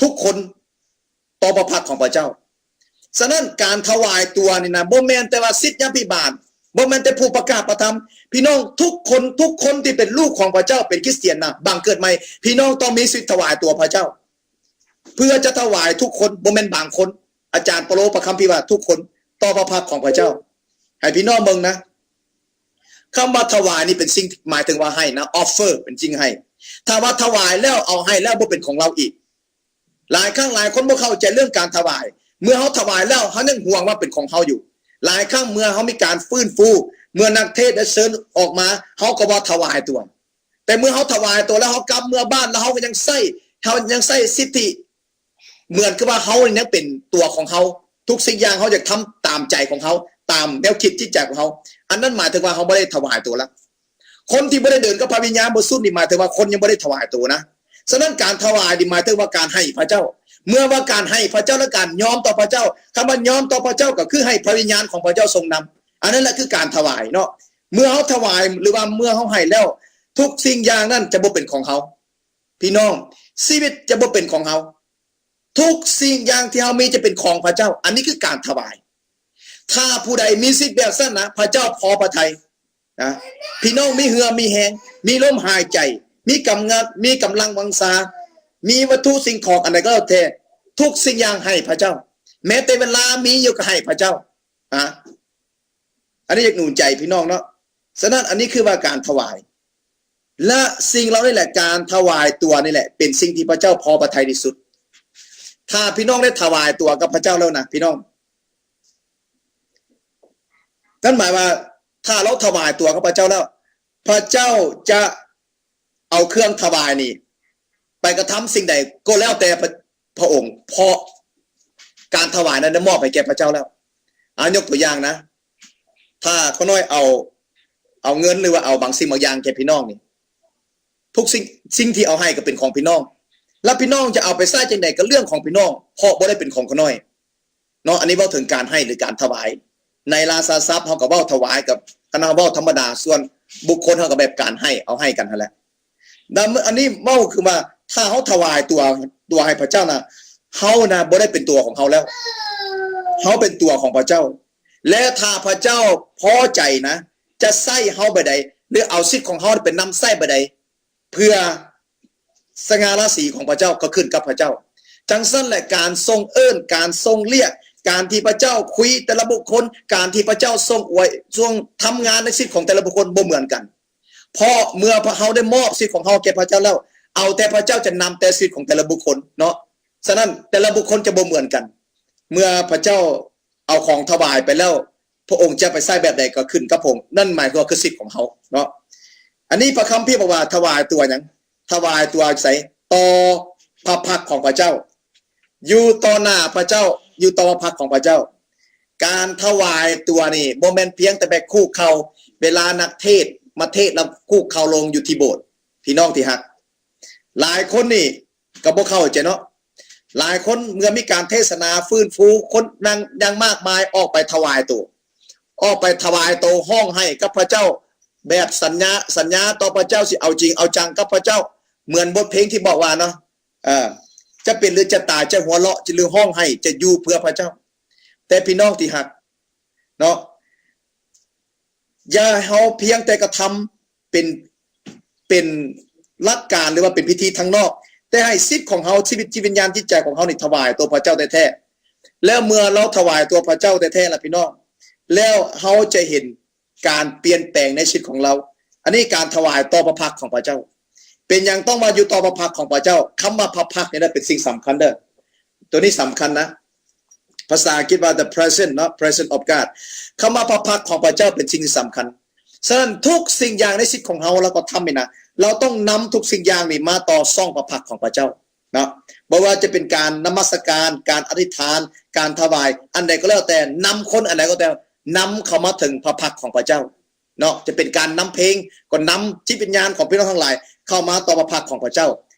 ທຸກຄົນຕໍ່ພະພັກຂອງພະເຈົ້າ. ສະນັ້ນການຖວາຍຕົວນີ້ນະ, ບໍ່ແມ່ນແຕ່ວ່າສິດຍາພິບານ, ບໍ່ແມ່ນແຕ່ຜູ້ປະກາດພະທຳ. ພີ່ນ້ອງທຸກຄົນ, ທຸກຄົນທີ່ເປັນລູກຂອງພະເຈົ້າ, ເປັນຄຣິສຕຽນນະ, ບັງເກີດໃໝ່, ພີ່ນ້ອງຕ້ອງມີສິດຖວາຍຕົວພະເຈົ້າ. ເພື່ອຈະຖວາຍທຸກຄົນ, ບໍ່ແມ່ນບາງຄົນ. ອາຈານເປາໂລ ພະຄຳພີວ່າທຸກຄົນ, ຕໍ່ພະພັກຂອງພະເຈົ້າ. ໃຫ້ພີ່ນ້ອງເບິ່ງນະ, ຄຳວ່າຖວາຍນີ້ເປັນສິ່ງ ໝາຍເຖິງວ່າໃຫ້ນະ, ອອຟເຟີເປັນສິ່ງໃຫ້. ຖ້າວ່າຖວາຍແລ້ວ, ເອົາໃຫ້ແລ້ວ, ບໍ່ເປັນຂອງເຮົາອີກ. ຫຼາຍຄັ້ງຫຼາຍຄົນບໍ່ເຂົ້າໃຈເລື່ອງການຖວາຍ. ເມື່ອເຮົາຖວາຍແລ້ວ, ເຮົາຍັງຫວງວ່າເປັນຂອງເຮົາຢູ່. ຫຼາຍຄັ້ງເມື່ອເຮົາມີການຟື້ນຟູ, ເມື່ອນັກເທດໄດ້ເຊີນອອກມາ, ເຮົາກໍວ່າຖວາຍຕົວ. ແຕ່ເມື່ອເຮົາຖວາຍຕົວແລ້ວ ເຮົາກັບເມືອບ້ານ ແລ້ວເຮົາກໍຍັງໃຊ້ ເຮົາຍັງໃຊ້ສິດທິ ເໝືອນກັບວ່າເຮົາຍັງເປັນຕົວຂອງເຮົາ, ທຸກສິ່ງຢ່າງເຮົາຢາກທຳຕາມໃຈຂອງເຮົາ, ຕາມແນວຄິດຈິດໃຈຂອງເຮົາ, ອັນນັ້ນໝາຍເຖິງວ່າເຮົາບໍ່ໄດ້ຖວາຍຕົວລະ. ຄົນທີ່ບໍ່ໄດ້ເດີນກັບພະວິນຍານບໍລິສຸດນີ້ ໝາຍເຖິງວ່າຄົນຍັງບໍ່ໄດ້ຖວາຍຕົວນະ. ສະນັ້ນການຖວາຍນີ້ໝາຍເຖິງວ່າການໃຫ້ພະເຈົ້າ. ເມື່ອວ່າການໃຫ້ພະເຈົ້າ ແລະ ການຍອມຕໍ່ພະເຈົ້າ, ຄຳວ່າຍອມຕໍ່ພະເຈົ້າກໍຄືໃຫ້ພະວິນຍານຂອງພະເຈົ້າຊົງນຳ. ອັນນັ້ນແຫຼະຄືການຖວາຍເນາະ. ເມື່ອເຮົາຖວາຍ ຫຼືວ່າເມື່ອເຮົາໃຫ້ແລ້ວ ທຸກສິ່ງຢ່າງນັ້ນຈະບໍ່ເປັນຂອງເຮົາ. ພີ່ນ້ອງ, ຊີວິດຈະບໍ່ເປັນຂອງເຮົາ. ທຸກສິ່ງຢ່າງທີ່ເຮົາມີຈະເປັນຂອງພະເຈົ້າ. ອັນນີ້ຄືການຖວາຍ. ຖ້າຜູ້ໃດມີຊີວິດແບບນັ້ນນະ, ພະເຈົ້າພໍພະໄທນະ. ພີ່ນ້ອງມີເຫື່ອມີແຮງ, ມີລົມຫາຍໃຈ, ມີກຳງ- ມີກຳລັງວັງຊາ, ມີວັດຖຸສິ່ງຂອງອັນໃດກໍແລ້ວແຕ່, ທຸກສິ່ງຢ່າງໃຫ້ພະເຈົ້າ. ແມ້ແຕ່ເວລາມີຢູ່ກໍໃຫ້ພະເຈົ້າ. ອາ ອັນນີ້ຢາກໜູນໃຈພີ່ນ້ອງເນາະ. ສະນັ້ນ ອັນນີ້ຄືວ່າການຖວາຍ ແລະ ສິ່ງເຫຼົ່ານີ້ແຫຼະ, ການຖວາຍຕົວນີ້ແຫຼະ ເປັນສິ່ງທີ່ພະເຈົ້າພໍພະໄທທີ່ສຸດ. ຖ້າພີ່ນ້ອງໄດ້ຖວາຍຕົວກັບພະເຈົ້າແລ້ວນະ ພີ່ນ້ອງ, ນັ້ນໝາຍວ່າ ຖ້າເຮົາຖວາຍຕົວກັບພະເຈົ້າແລ້ວ, ພະເຈົ້າຈະ ເອົາເຄື່ອງຖວາຍນີ້ໄປກະທຳສິ່ງໃດກໍແລ້ວແຕ່ພະ ພະອົງ, ເພາະການຖວາຍນັ້ນໄດ້ມອບໃຫ້ແກ່ພະເຈົ້າແລ້ວ. ອາ ຍົກຕົວຢ່າງນະ, ຖ້າຂ້ານ້ອຍເອົາ ເອົາເງິນ ຫຼືວ່າເອົາບາງສິ່ງບາງຢ່າງແກ່ພີ່ນ້ອງນີ້, ທຸກສິ່ງ ສິ່ງທີ່ເອົາໃຫ້ກໍເປັນຂອງພີ່ນ້ອງ, ແລ້ວພີ່ນ້ອງຈະເອົາໄປໃຊ້ຈັ່ງໃດກໍເລື່ອງຂອງພີ່ນ້ອງ, ເພາະບໍ່ໄດ້ເປັນຂອງຂ້ານ້ອຍ. ເນາະ, ອັນນີ້ເວົ້າເຖິງການໃຫ້ ຫຼື ການຖວາຍ. ໃນລາຊາສັບເຮົາກໍເວົ້າຖວາຍກັບ ຄັນເຮົາເວົ້າທຳມະດາ, ສ່ວນບຸກຄົນເຮົາກໍແບບການໃຫ້ ເອົາໃຫ້ກັນຫັ້ນແຫຼະ. ນຳ ອັນນີ້ເວົ້າຄືວ່າ ຖ້າເຮົາຖວາຍຕົວ ຕົວໃຫ້ພະເຈົ້ານະ, ເຮົານະບໍ່ໄດ້ເປັນຕົວຂອງເຮົາແລ້ວ, ເຮົາເປັນຕົວຂອງພະເຈົ້າ. ແລະ ຖ້າພະເຈົ້າພໍໃຈນະ, ຈະໃຊ້ເຮົາແບບໃດ ຫຼື ເອົາສິດຂອງເຮົາໄປນຳໃຊ້ແບບໃດ ເພື່ອສະຫງ່າລາສີຂອງພະເຈົ້າກໍຂຶ້ນກັບພະເຈົ້າ. ຈັ່ງຊັ້ນແຫຼະ ການຊົງເອີ້ນ, ການຊົງລຽກ, ການທີ່ພະເຈົ້າຄຸຍແຕ່ລະບຸກຄົນ, ການທີ່ພະເຈົ້າຊົງອວຍ, ຊົງທຳງານໃນຊີວິດຂອງແຕ່ລະບຸກຄົນບໍ່ເໝືອນກັນ. ເພາະເມື່ອພວກເຮົາໄດ້ມອບຊີວິດຂອງເຮົາແກ່ພະເຈົ້າແລ້ວ, ເອົາແຕ່ພະເຈົ້າຈະນຳແຕ່ຊີວິດຂອງແຕ່ລະບຸກຄົນເນາະ. ສະນັ້ນ ແຕ່ລະບຸກຄົນຈະບໍ່ເໝືອນກັນ. ເມື່ອພະເຈົ້າ ເອົາຂອງຖວາຍໄປແລ້ວ, ພະອົງຈະໄປໃຊ້ແບບໃດກໍຂຶ້ນກັບພະອົງ, ນັ້ນໝາຍຄວາມວ່າຄືສິດຂອງເຮົາເນາະ. ອັນນີ້ພະຄຳພີບອກວ່າ ຖວາຍຕົວຫຍັງ? ຖວາຍຕົວໃສ? ຕໍ່ພະພັກຂອງພະເຈົ້າ. ຢູ່ຕໍ່ໜ້າພະເຈົ້າ, ຢູ່ຕໍ່ພະພັກຂອງພະເຈົ້າ. ການຖວາຍຕົວນີ້ບໍ່ແມ່ນພຽງແຕ່ແບບຄຸກເຂົ່າ, ເວລານັກເທດມາເທດແລ້ວຄຸກເຂົ່າລົງຢູ່ທີ່ໂບດ, ພີ່ນ້ອງທີ່ຮັກ. ຫຼາຍຄົນນີ້ ກໍບໍ່ເຂົ້າໃຈເນາະ. ຫຼາຍຄົນເມື່ອມີການເທດສະໜາຟື້ນຟູຄົນນັ້ນຢ່າງມາກມາຍ ອອກໄປຖວາຍໂຕ, ອອກໄປຖວາຍໂຕ ຮ້ອງໄຫ້ກັບພະເຈົ້າ ແບບສັນຍາ, ສັນຍາຕໍ່ພະເຈົ້າ ຊິເອົາຈິງເອົາຈັງກັບພະເຈົ້າ. ເໝືອນບົດເພງທີ່ບອກວ່າເນາະ, ເອີ ຈະເປັນຫຼືຈະຕາຍ, ຈະຫົວເລາະ ຫຼືຮ້ອງໄຫ້, ຈະຢູ່ເພື່ອພະເຈົ້າ. ແຕ່ພີ່ນ້ອງທີ່ຮັກເນາະ, ຢ່າໃຫ້ເຮົາພຽງແຕ່ກະທຳເປັນ ເປັນຫຼັກການ ຫຼືວ່າເປັນພິທີທາງນອກ, ແຕ່ໃຫ້ສິດຂອງເຮົາ, ຊີວິດຈິດວິນຍານຈິດໃຈຂອງເຮົານີ້ຖວາຍຕົວພະເຈົ້າແທ້ໆ. ແລ້ວເມື່ອເຮົາຖວາຍຕົວພະເຈົ້າແທ້ໆລະພີ່ນ້ອງ, ແລ້ວເຮົາຈະເຫັນການປ່ຽນແປງໃນຊີວິດຂອງເຮົາ. ອັນນີ້ການຖວາຍຕໍ່ພະພັກຂອງພະເຈົ້າ. ເປັນຫຍັງຕ້ອງວ່າຢູ່ຕໍ່ພະພັກຂອງພະເຈົ້າ? ຄຳວ່າພະພັກນີ້ນະເປັນສິ່ງສຳຄັນເດີ້. ໂຕນີ້ສຳຄັນນະ. ພາສາອັງກິດວ່າ the presence ເນາະ, presence of God. ຄຳວ່າພະພັກຂອງພະເຈົ້າເປັນສິ່ງທີ່ສຳຄັນ. ສະນັ້ນ ທຸກສິ່ງຢ່າງໃນຊີວິດຂອງເຮົາ ເຮົາກໍທຳນີ້ນະ, ເຮົາຕ້ອງນຳທຸກສິ່ງຢ່າງນີ້ມາຕໍ່ຊ່ອງພະພັກຂອງພະເຈົ້າເນາະ. ບໍ່ວ່າຈະເປັນການນະມັດສະການ, ການອະທິຖານ, ການຖວາຍ, ອັນໃດກໍແລ້ວແຕ່, ນຳຄົນອັນໃດກໍແຕ່, ນຳເຂົ້າມາເຖິງພະພັກຂອງພະເຈົ້າ. ເນາະ, ຈະເປັນການນຳເພງ ກໍນຳຈິດວິນຍານຂອງພີ່ນ້ອງທັງຫຼາຍເຂົ້າມາຕໍ່ພະພັກຂອງພະເຈົ້າ.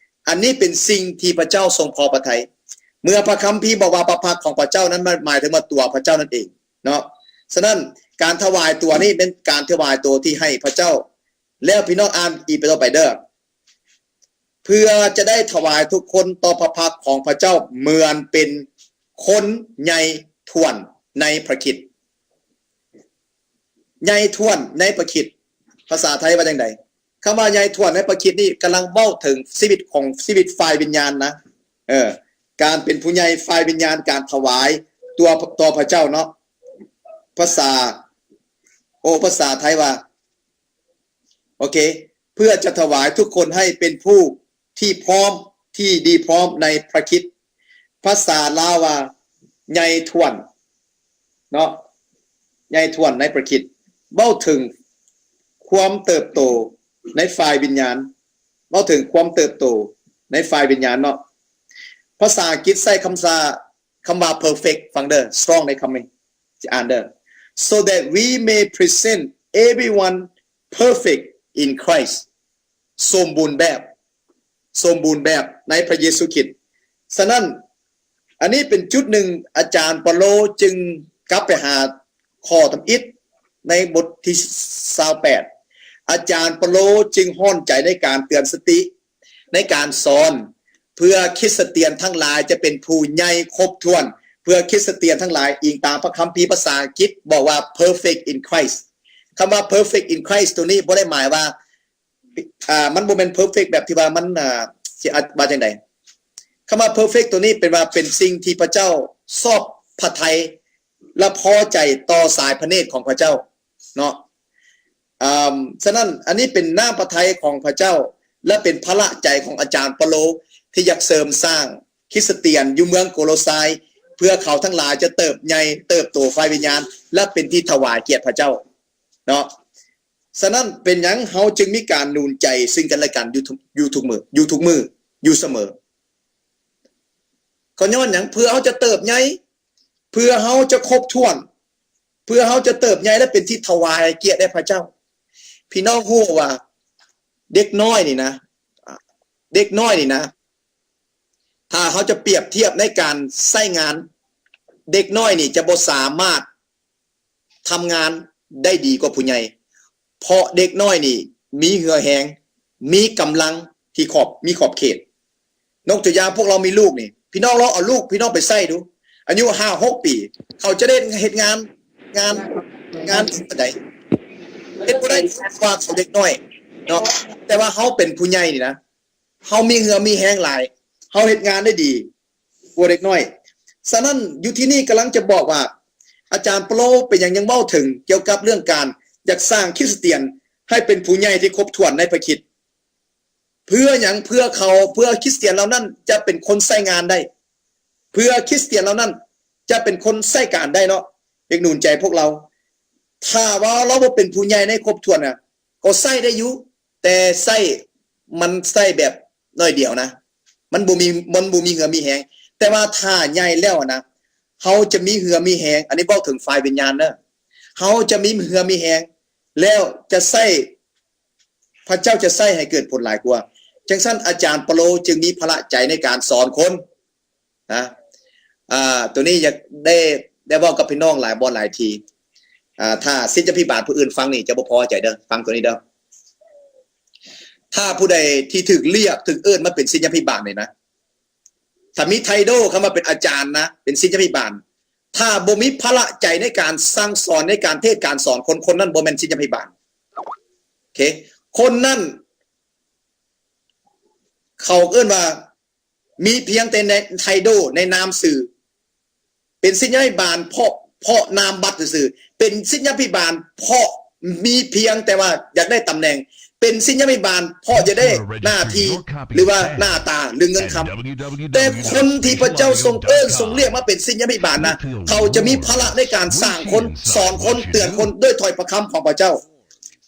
ອັນນີ້ເປັນສິ່ງທີ່ພະເຈົ້າຊົງພໍພະໄທ. ເມື່ອພະຄຳພີບອກວ່າພະພັກຂອງພະເຈົ້ານັ້ນ ມັນໝາຍເຖິງວ່າຕົວພະເຈົ້ານັ້ນເອງເນາະ. ສະນັ້ນ ການຖວາຍຕົວນີ້ເປັນການຖວາຍຕົວທີ່ໃຫ້ພະເຈົ້າ. ແລ້ວພີ່ນ້ອງອ່ານອີກຕໍ່ໄປເດີ້. ເພື່ອຈະໄດ້ຖວາຍທຸກຄົນຕໍ່ພະພັກຂອງພະເຈົ້າ ເໝືອນເປັນຄົນໃຫຍ່ຖ້ວນໃນພະຄຣິດ. ໃຫຍ່ຖ້ວນໃນພະຄຣິດ ພາສາໄທວ່າຈັ່ງໃດ? ຄຳວ່າໃຫຍ່ຖ້ວນໃນພະຄຣິດນີ້ກຳລັງເວົ້າເຖິງຊີວິດຂອງ ຊີວິດຝ່າຍວິນຍານນະ. ເອີ ການເປັນຜູ້ໃຫຍ່ຝ່າຍວິນຍານ, ການຖວາຍຕົວຕໍ່ພະເຈົ້າເນາະ. ພາສາ ໂອ ພາສາໄທວ່າ ໂອເຄ ເພື່ອຈະຖວາຍທຸກຄົນໃຫ້ເປັນຜູ້ທີ່ພ້ອມ ທີ່ດີພ້ອມໃນພະຄຣິດ. ພາສາລາວວ່າໃຫຍ່ຖ້ວນເນາະ, ໃຫຍ່ຖ້ວນໃນພະຄຣິດ. ເວົ້າເຖິງຄວາມເຕີບໂຕໃນຝ່າຍວິນຍານ, ເວົ້າເຖິງຄວາມເຕີບໂຕໃນຝ່າຍວິນຍານເນາະ. ພາສາອັງກິດໃຊ້ຄຳວ່າ ຄຳວ່າ perfect ຟັງເດີ້, strong ໃນຄຳນີ້ ຊິອ່ານເດີ້. So that we may present everyone perfect in Christ. ສົມບູນແບບ, ສົມບູນແບບໃນພະເຢຊູຄຣິດ. ສະນັ້ນ ອັນນີ້ເປັນຈຸດໜຶ່ງ ອາຈານເປາໂລຈຶ່ງກັບໄປຫາຂໍ້ທຳອິດ ໃນບົດທີຊາວແປດ ອາຈານເປາໂລຈຶ່ງຮ້ອນໃຈໃນການເຕືອນສະຕິ ໃນການສອນ ເພື່ອຄຣິສຕຽນທັງຫຼາຍຈະເປັນຜູ້ໃຫຍ່ຄົບຖ້ວນ ເພື່ອຄຣິສຕຽນທັງຫຼາຍ ອີງຕາມພະຄຳພີພາສາອັງກິດບອກວ່າ perfect in Christ. ຄຳວ່າ perfect in Christ ໂຕນີ້ບໍ່ໄດ້ໝາຍວ່າ ອ່າ ມັນບໍ່ແມ່ນ perfect ແບບທີ່ວ່າມັນ ອ່າ ຊິອະ ວ່າຈັ່ງໃດ? ຄຳວ່າ perfect ໂຕນີ້ເປັນວ່າເປັນສິ່ງທີ່ພະເຈົ້າຊອບພະໄທ ແລະ ພໍໃຈຕໍ່ສາຍພະເນດຂອງພະເຈົ້າເນາະ. ອາ ສະນັ້ນ ອັນນີ້ເປັນນ້ຳພະໄທຂອງພະເຈົ້າ ແລະ ເປັນພະລະໃຈຂອງອາຈານເປາໂລ ທີ່ຢາກເສີມສ້າງຄຣິສຕຽນຢູ່ເມືອງໂກໂລຊາຍ ເພື່ອເຂົາທັງຫຼາຍຈະເຕີບໃຫຍ່ ເຕີບໂຕຝ່າຍວິນຍານ ແລະ ເປັນທີ່ຖວາຍກຽດພະເຈົ້າເນາະ. ສະນັ້ນ ເປັນຫຍັງເຮົາຈຶ່ງມີການໜູນໃຈຊຶ່ງກັນແລະກັນຢູ່ທຸກ ຢູ່ທຸກມື້ ຢູ່ທຸກມື້ ຢູ່ສະເໝີ? ກໍຍ້ອນຫຍັງ? ເພື່ອເຮົາຈະເຕີບໃຫຍ່ ເພື່ອເຮົາຈະຄົບຖ້ວນ ເພື່ອເຮົາຈະເຕີບໃຫຍ່ ແລະ ເປັນທີ່ຖວາຍກຽດແດ່ພະເຈົ້າ. ພີ່ນ້ອງຮູ້ວ່າເດັກນ້ອຍນີ້ນະ ເດັກນ້ອຍນີ້ນະ ຖ້າເຮົາຈະປຽບທຽບໃນການໃຊ້ງານ ເດັກນ້ອຍນີ້ຈະບໍ່ສາມາດ ທຳງານໄດ້ດີກວ່າຜູ້ໃຫຍ່ ເພາະເດັກນ້ອຍນີ້ມີເຫື່ອແຮງ ມີກຳລັງທີ່ຂອບ ມີຂອບເຂດ. ຍົກຕົວຢ່າງ ພວກເຮົາມີລູກນີ້ ພີ່ນ້ອງລອງເອົາລູກພີ່ນ້ອງໄປໃຊ້ດູ ອາຍຸຫ້າຫົກປີ ເຂົາຈະໄດ້ເຮັດງານ ງານ ງານປານໃດ? ເຮັດບໍ່ໄດ້ ເພາະວ່າເຂົາເດັກນ້ອຍເນາະ. ແຕ່ວ່າເຮົາເປັນຜູ້ໃຫຍ່ນີ້ນະ ເຮົາມີເຫື່ອມີແຮງຫຼາຍ ເຮົາເຮັດງານໄດ້ດີກວ່າເດັກນ້ອຍ. ສະນັ້ນ ຢູ່ທີ່ນີ້ກຳລັງຈະບອກວ່າ ອາຈານເປາໂລເປັນຫຍັງຍັງເວົ້າເຖິງກ່ຽວກັບເລື່ອງການຢາກສ້າງຄຣິສຕຽນໃຫ້ເປັນຜູ້ໃຫຍ່ທີ່ຄົບຖ້ວນໃນພະຄຣິດ? ເພື່ອຫຍັງ? ເພື່ອເຂົາ ເພື່ອຄຣິສຕຽນເຫຼົ່ານັ້ນຈະເປັນຄົນໃຊ້ງານໄດ້ ເພື່ອຄຣິສຕຽນເຫຼົ່ານັ້ນຈະເປັນຄົນໃຊ້ການໄດ້ເນາະ. ຢາກໜູນໃຈພວກເຮົາ ຖ້າວ່າເຮົາບໍ່ເປັນຜູ້ໃຫຍ່ໃນຄົບຖ້ວນນະ ກໍໃຊ້ໄດ້ຢູ່ ແຕ່ໃຊ້ ມັນໃຊ້ແບບໜ້ອຍດຽວນະ ມັນບໍ່ມີ ມັນບໍ່ມີເຫື່ອມີແຮງ. ແຕ່ວ່າຖ້າໃຫຍ່ແລ້ວນະ ເຮົາຈະມີເຫື່ອມີແຮງ ອັນນີ້ເວົ້າເຖິງຝ່າຍວິນຍານເດີ ເຮົາຈະມີເຫື່ອມີແຮງ ແລ້ວຈະໃຊ້ ພະເຈົ້າຈະໃຊ້ໃຫ້ເກີດຜົນຫຼາຍກວ່າ. ຈັ່ງຊັ້ນ ອາຈານເປາໂລຈຶ່ງມີພາລະໃຈໃນການສອນຄົນນະ. ອາ ໂຕນີ້ຢາກໄດ້ ໄດ້ເວົ້າກັບພີ່ນ້ອງຫຼາຍບ່ອນຫຼາຍທີ. ອາ ຖ້າສິດຍາພິບານຜູ້ອື່ນຟັງນີ້ຈະບໍ່ພໍໃຈເດີ ຟັງໂຕນີ້ເດີ. ຖ້າຜູ້ໃດທີ່ຖືກລຽກ ຖືກເອີ້ນມາເປັນສິດຍາພິບານນີ້ນະ ຖ້າມີໄທໂດ ຄຳວ່າເປັນອາຈານນະ ເປັນສິດຍາພິບານ ຖ້າບໍ່ມີພາລະໃຈໃນການສັ່ງສອນ ໃນການເທດການສອນ ຄົນ ຄົນນັ້ນບໍ່ແມ່ນສິດຍາພິບານ. ໂອເຄ ຄົນນັ້ນ ເຂົາເອີ້ນວ່າມີພຽງແຕ່ໃນໄທໂດ ໃນນາມຊື່ ເປັນສິດຍາພິບານເພາະ ເພາະນາມບັດຊື່ໆ ເປັນສິດຍາພິບານເພາະມີພຽງແຕ່ວ່າຢາກໄດ້ຕຳແໜ່ງ ເປັນສິດຍາພິບານເພາະຢາກໄດ້ໜ້າທີ່ ຫຼືວ່າໜ້າຕາ ຫຼືເງິນຄຳ. ແຕ່ຄົນທີ່ພະເຈົ້າຊົງເອີ້ນຊົງລຽກມາເປັນສິດຍາພິບານນະ ເຂົາຈະມີພາລະໃນການສ້າງຄົນ ສອນຄົນ ເຕືອນຄົນດ້ວຍຖ້ອຍພະຄຳຂອງພະເຈົ້າ.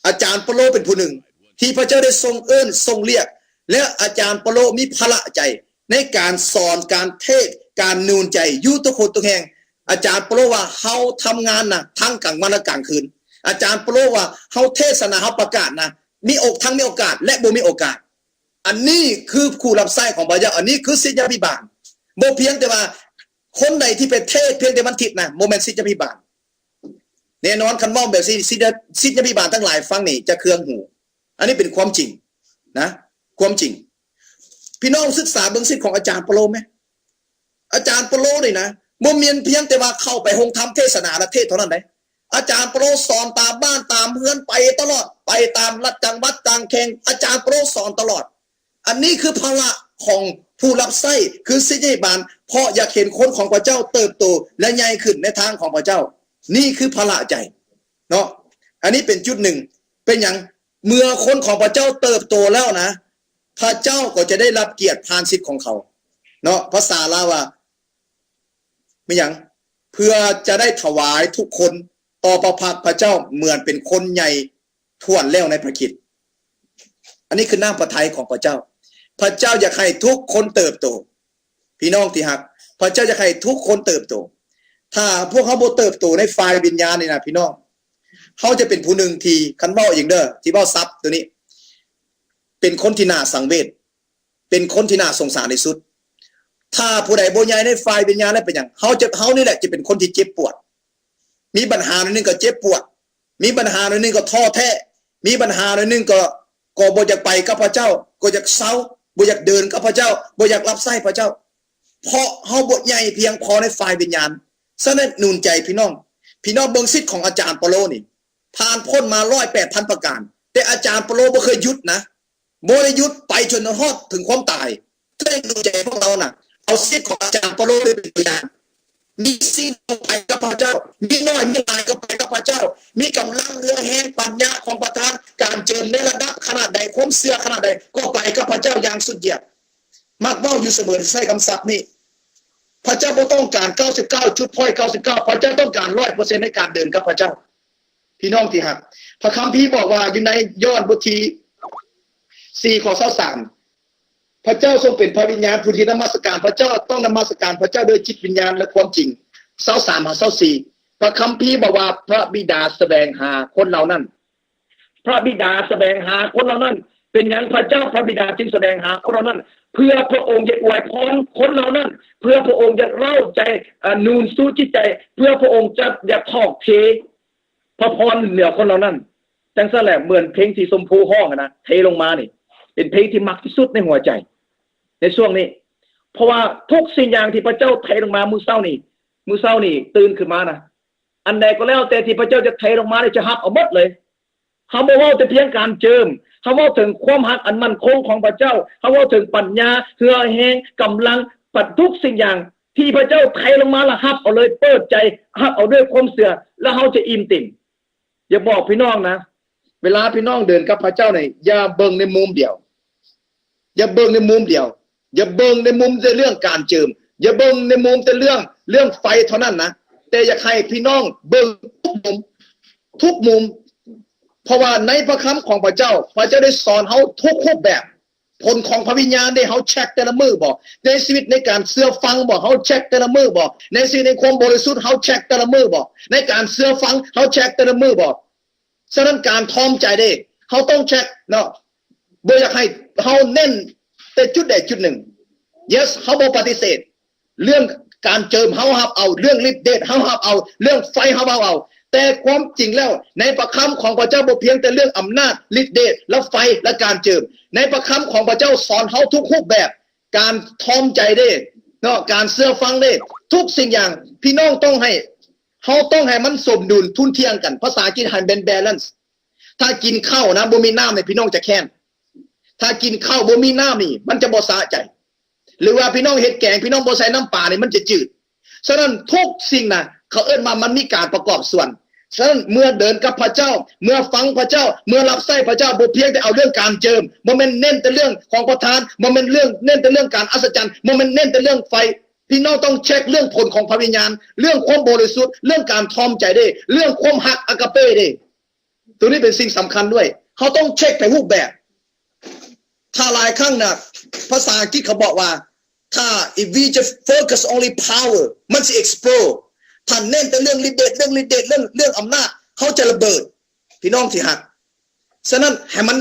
ອາຈານເປາໂລເປັນຜູ້ໜຶ່ງທີ່ພະເຈົ້າໄດ້ຊົງເອີ້ນຊົງລຽກ ແລະ ອາຈານເປາໂລມີພາລະໃຈໃນການສອນ ການເທດ ການໜູນໃຈຢູ່ທຸກຄົນທຸກແຫ່ງ. ອາຈານເປາໂລວ່າ ເຮົາທຳງານໜັກທັງກາງວັນ ແລະ ກາງຄືນ. ອາຈານເປາໂລວ່າ ເຮົາເທດສະໜາ ເຮົາປະກາດນະ ມີໂອກ ທັງມີໂອກາດ ແລະ ບໍ່ມີໂອກາດ. ອັນນີ້ຄືຜູ້ຮັບໃຊ້ຂອງພະເຈົ້າ ອັນນີ້ຄືສິດຍາພິບານ. ບໍ່ພຽງແຕ່ວ່າຄົນໃດທີ່ໄປເທດພຽງແຕ່ວັນທິດນະ ບໍ່ແມ່ນສິດຍາພິບານ. ແນ່ນອນ ຄັນເວົ້າແບບນີ້ ສິດຍາ ສິດຍາພິບານທັງຫຼາຍຟັງນີ້ຈະເຄືອງຫູ. ອັນນີ້ເປັນຄວາມຈິງນະ ຄວາມຈິງ. ພີ່ນ້ອງສຶກສາເບິ່ງຊີວິດຂອງອາຈານເປາໂລແມ. ອາຈານເປາໂລນີ້ນະ ບໍ່ແມ່ນພຽງແຕ່ວ່າເຂົ້າໄປໂຮງທຳເທດສະໜາ ແລະ ເທດເທົ່ານັ້ນໃດ. ອາຈານເປາໂລສອນຕາມບ້ານຕາມເຮືອນ ໄປຕະຫຼອດ ໄປຕາມລັດ ຈັງຫວັດຕ່າງແຂວງ ອາຈານເປາໂລສອນຕະຫຼອດ. ອັນນີ້ຄືພາລະຂອງຜູ້ຮັບໃຊ້ ຄືສິດຍາພິບານ ເພາະຢາກເຫັນຄົນຂອງພະເຈົ້າເຕີບໂຕ ແລະ ໃຫຍ່ຂຶ້ນໃນທາງຂອງພະເຈົ້າ. ນີ້ຄືພາລະໃຈເນາະ. ອັນນີ້ເປັນຈຸດໜຶ່ງ. ເປັນຫຍັງ? ເມື່ອຄົນຂອງພະເຈົ້າເຕີບໂຕແລ້ວນະ ພະເຈົ້າກໍຈະໄດ້ຮັບກຽດຜ່ານສິດຂອງເຂົາເນາະ. ພາສາລາວວ່າ ແມ່ນຫຍັງ? ເພື່ອຈະໄດ້ຖວາຍທຸກຄົນຕໍ່ພະພັກພະເຈົ້າ ເໝືອນເປັນຄົນໃຫຍ່ຖ້ວນແລ້ວໃນພະຄຣິດ. ອັນນີ້ຄືນ້ຳພະໄທຂອງພະເຈົ້າ. ພະເຈົ້າຢາກໃຫ້ທຸກຄົນເຕີບໂຕ. ພີ່ນ້ອງທີ່ຮັກ, ພະເຈົ້າຢາກໃຫ້ທຸກຄົນເຕີບໂຕ. ຖ້າພວກເຮົາບໍ່ເຕີບໂຕໃນຝ່າຍວິນຍານນີ້ນະ ພີ່ນ້ອງ, ເຮົາຈະເປັນຜູ້ໜຶ່ງທີ່, ຄັນເວົ້າອີກເດີ, ທີ່ເວົ້າສັບໂຕນີ້, ເປັນຄົນທີ່ໜ້າສັງເວດ, ເປັນຄົນທີ່ໜ້າສົງສານທີ່ສຸດ. ຖ້າຜູ້ໃດບໍ່ໃຫຍ່ໃນຝ່າຍວິນຍານແລ້ວເປັນຫຍັງ? ເຮົາຈະ, ເຮົານີ້ແຫຼະຈະເປັນຄົນທີ່ເຈັບປວດ. ມີບັນຫາໜ້ອຍໜຶ່ງກໍເຈັບປວດ. ມີບັນຫາໜ້ອຍໜຶ່ງກໍທໍ້ແທ້, ມີບັນຫາໜ້ອຍໜຶ່ງກໍ ກໍບໍ່ຢາກໄປກັບພະເຈົ້າ, ກໍຢາກເຊົາ, ບໍ່ຢາກເດີນກັບພະເຈົ້າ, ບໍ່ຢາກຮັບໃຊ້ພະເຈົ້າ, ເພາະເຮົາບໍ່ໃຫຍ່ພຽງພໍໃນຝ່າຍວິນຍານ. ສະນັ້ນໜູນໃຈພີ່ນ້ອງ, ພີ່ນ້ອງເບິ່ງສິດຂອງອາຈານເປາໂລນີ້ ຜ່ານພົ້ນມາຮ້ອຍແປດພັນປະການ, ແຕ່ອາຈານເປາໂລບໍ່ເຄີຍຢຸດນະ, ບໍ່ໄດ້ຢຸດ, ໄປຈົນຮອດເຖິງຄວາມຕາຍ. ເຊິ່ງໜູນໃຈພວກເຮົານະ ເອົາສິດຂອງອາຈານເປາໂລໄປເປັນຕົວຢ່າງ. ມີສິດກໍໄປກັບພະເຈົ້າ, ມີໜ້ອຍມີຫຼາຍກໍໄປກັບພະເຈົ້າ, ມີກຳລັງເຫື່ອແຮງປັນຍາຂອງປະທານ, ການເຈີມໃນລະດັບຂະໜາດໃດ, ຄວາມເຊື່ອຂະໜາດໃດ, ກໍໄປກັບພະເຈົ້າຢ່າງສຸດຢຽດ. ມັກເວົ້າຢູ່ສະເໝີ, ໃຊ້ຄຳສັບນີ້, ພະເຈົ້າບໍ່ຕ້ອງການເກົ້າສິບເກົ້າຈຸດເກົ້າເກົ້າ, ພະເຈົ້າຕ້ອງການຮ້ອຍເປີເຊັນໃນການເດີນກັບພະເຈົ້າ. ພີ່ນ້ອງທີ່ຮັກ, ພະຄຳພີບອກວ່າ ຢູ່ໃນຢອນບົດທີສີ່ ຂໍ້ຊາວສາມ, ພະເຈົ້າຊົງເປັນພະວິນຍານ, ຜູ້ທີ່ນະມັດສະການພະເຈົ້າ ຕ້ອງນະມັດສະການພະເຈົ້າດ້ວຍຈິດວິນຍານ ແລະ ຄວາມຈິງ. ຊາວສາມຫາຊາວສີ່, ພະຄຳພີບອກວ່າ ພະບິດາສະແຫວງຫາຄົນເຫຼົ່ານັ້ນ. ພະບິດາສະແຫວງຫາຄົນເຫຼົ່ານັ້ນ. ເປັນຫຍັງພະເຈົ້າພະບິດາຈຶ່ງສະແຫວງຫາຄົນເຫຼົ່ານັ້ນ? ເພື່ອພະອົງຈະອວຍພອນຄົນເຫຼົ່ານັ້ນ, ເພື່ອພະອົງຈະເລົ້າໃຈ, ອາ, ນູນຊູຈິດໃຈ, ເພື່ອພະອົງຈະຢາກຖອກເທ ພະພອນເໜືອຄົນເຫຼົ່ານັ້ນ. ຈັ່ງຊັ້ນແຫຼະ ເໝືອນເພງສີຊົມພູຮ້ອງຫັ້ນນະ, ເທລົງມານີ້ ເປັນເພງທີ່ມັກທີ່ສຸດໃນຫົວໃຈໃນຊ່ວງນີ້. ເພາະວ່າທຸກສິ່ງຢ່າງທີ່ພະເຈົ້າເທລົງມາມື້ເຊົ້ານີ້, ມື້ເຊົ້ານີ້ຕື່ນຂຶ້ນມານະ, ອັນໃດກໍແລ້ວແຕ່ທີ່ພະເຈົ້າຈະເທລົງມານີ້ ຈະຮັບເອົາໝົດເລີຍ. ເຮົາບໍ່ເວົ້າແຕ່ພຽງການເຈີມ, ເຮົາເວົ້າເຖິງຄວາມຮັກອັນໝັ້ນຄົງຂອງພະເຈົ້າ, ເຮົາເວົ້າເຖິງປັນຍາ, ເຫື່ອແຮງ, ກຳລັງ, ປັດທຸກສິ່ງຢ່າງທີ່ພະເຈົ້າເທລົງມາ ລະຮັບເອົາເລີຍ, ເປີດໃຈຮັບເອົາດ້ວຍຄວາມເຊື່ອ ລະເຮົາຈະອີ່ມເຕັມ. ຢາກບອກພີ່ນ້ອງນະ, ເວລາພີ່ນ້ອງເດີນກັບພະເຈົ້ານີ້ ຢ່າເບິ່ງໃນມຸມດຽວ, ຢ່າເບິ່ງໃນມຸມດຽວ, ຢ່າເບິ່ງໃນມຸມແຕ່ເລື່ອງການເຈີມ, ຢ່າເບິ່ງໃນມຸມແຕ່ເລື່ອງ, ເລື່ອງໄຟເທົ່ານັ້ນນະ, ແຕ່ຢາກໃຫ້ພີ່ນ້ອງເບິ່ງທຸກມຸມ, ທຸກມຸມ. ເພາະວ່າໃນພະຄຳຂອງພະເຈົ້າ, ພະເຈົ້າໄດ້ສອນເຮົາທຸກຮູບແບບ. ຜົນຂອງພະວິນຍານເດ້, ເຮົາເຊັກແຕ່ລະມື້ບໍ່? ໃນຊີວິດໃນການເຊື່ອຟັງບໍ່? ເຮົາເຊັກແຕ່ລະມື້ບໍ່? ໃນຊີວິດໃນຄວາມບໍລິສຸດ ເຮົາເຊັກແຕ່ລະມື້ບໍ່? ໃນການເຊື່ອຟັງ ເຮົາເຊັກແຕ່ລະມື້ບໍ່? ສະນັ້ນການຖ່ອມໃຈເດ້ ເຮົາຕ້ອງເຊັກເນາະ. ບໍ່ຢາກໃຫ້ເຮົາເນັ້ນແຕ່ຈຸດໃດຈຸດໜຶ່ງ. Yes ເຮົາບໍ່ປະຕິເສດ ເລື່ອງການເຈີມເຮົາຮັບເອົາ, ເລື່ອງລິດເດດເຮົາຮັບເອົາ, ເລື່ອງໄຟເຮົາຮັບເອົາ. ແຕ່ຄວາມຈິງແລ້ວ ໃນພະຄຳຂອງພະເຈົ້າບໍ່ພຽງແຕ່ເລື່ອງອຳນາດ, ລິດເດດ ແລະ ໄຟ ແລະ ການເຈີມ. ໃນພະຄຳຂອງພະເຈົ້າສອນເຮົາທຸກຮູບແບບ, ການຖ່ອມໃຈເດ້ເນາະ, ການເຊື່ອຟັງເດ້, ທຸກສິ່ງຢ່າງ. ພີ່ນ້ອງຕ້ອງໃຫ້, ເຮົາຕ້ອງໃຫ້ມັນສົມດຸນທຸ່ນທ່ຽງກັນ. ພາສາອັງກິດໃຫ້ແມ່ນ balance. ຖ້າກິນເຂົ້ານະ ບໍ່ມີນ້ຳນີ້ ພີ່ນ້ອງຈະແຄ້ນ. ຖ້າກິນເຂົ້າບໍ່ມີນ້ຳນີ້ ມັນຈະບໍ່ສະໃຈ. ຫຼືວ່າພີ່ນ້ອງເຮັດແກງ ພີ່ນ້ອງບໍ່ໃສ່ນ້ຳປານີ້ ມັນຈະຈືດ. ສະນັ້ນທຸກສິ່ງນະ ເຂົາເອີ້ນວ່າມັນມີການປະກອບສ່ວນ. ສະນັ້ນເມື່ອເດີນກັບພະເຈົ້າ, ເມື່ອຟັງພະເຈົ້າ, ເມື່ອຮັບໃຊ້ພະເຈົ້າ, ບໍ່ພຽງແຕ່ເອົາເລື່ອງການເຈີມ, ບໍ່ແມ່ນເນັ້ນແຕ່ເລື່ອງຂອງປະທານ, ບໍ່ແມ່ນເລື່ອງ, ເນັ້ນແຕ່ເລື່ອງການອັດສະຈັນ, ບໍ່ແມ່ນເນັ້ນແຕ່ເລື່ອງໄຟ. ພີ່ນ້ອງຕ້ອງເຊັກເລື່ອງຜົນຂອງພະວິນຍານ, ເລື່ອງຄວາມບໍລິສຸດ, ເລື່ອງການຖ່ອມໃຈເດ້, ເລື່ອງຄວາມຮັກອາກາເປເດ້. ຕົວນີ້ເປັນສິ່ງສຳຄັນດ້ວຍ. ເຮົາຕ້ອງເຊັກໃນຮູບແບບ. ຖ້າຫຼາຍຄັ້ງນະ, ພາສາອັງກິດເຂົາບອກວ່າ ຖ້າ if we just focus only power ມັນຊິ explode. ຖ້າເນັ້ນແຕ່ເລື່ອງລິດເດດ, ເລື່ອງລິດເດດ, ເລື່ອງ, ເລື່ອງອຳນາດ, ເຮົາຈະລະເບີດ. ພີ່ນ້ອງທີ່ຮັກ, ສະນັ້ນໃຫ້ມັນ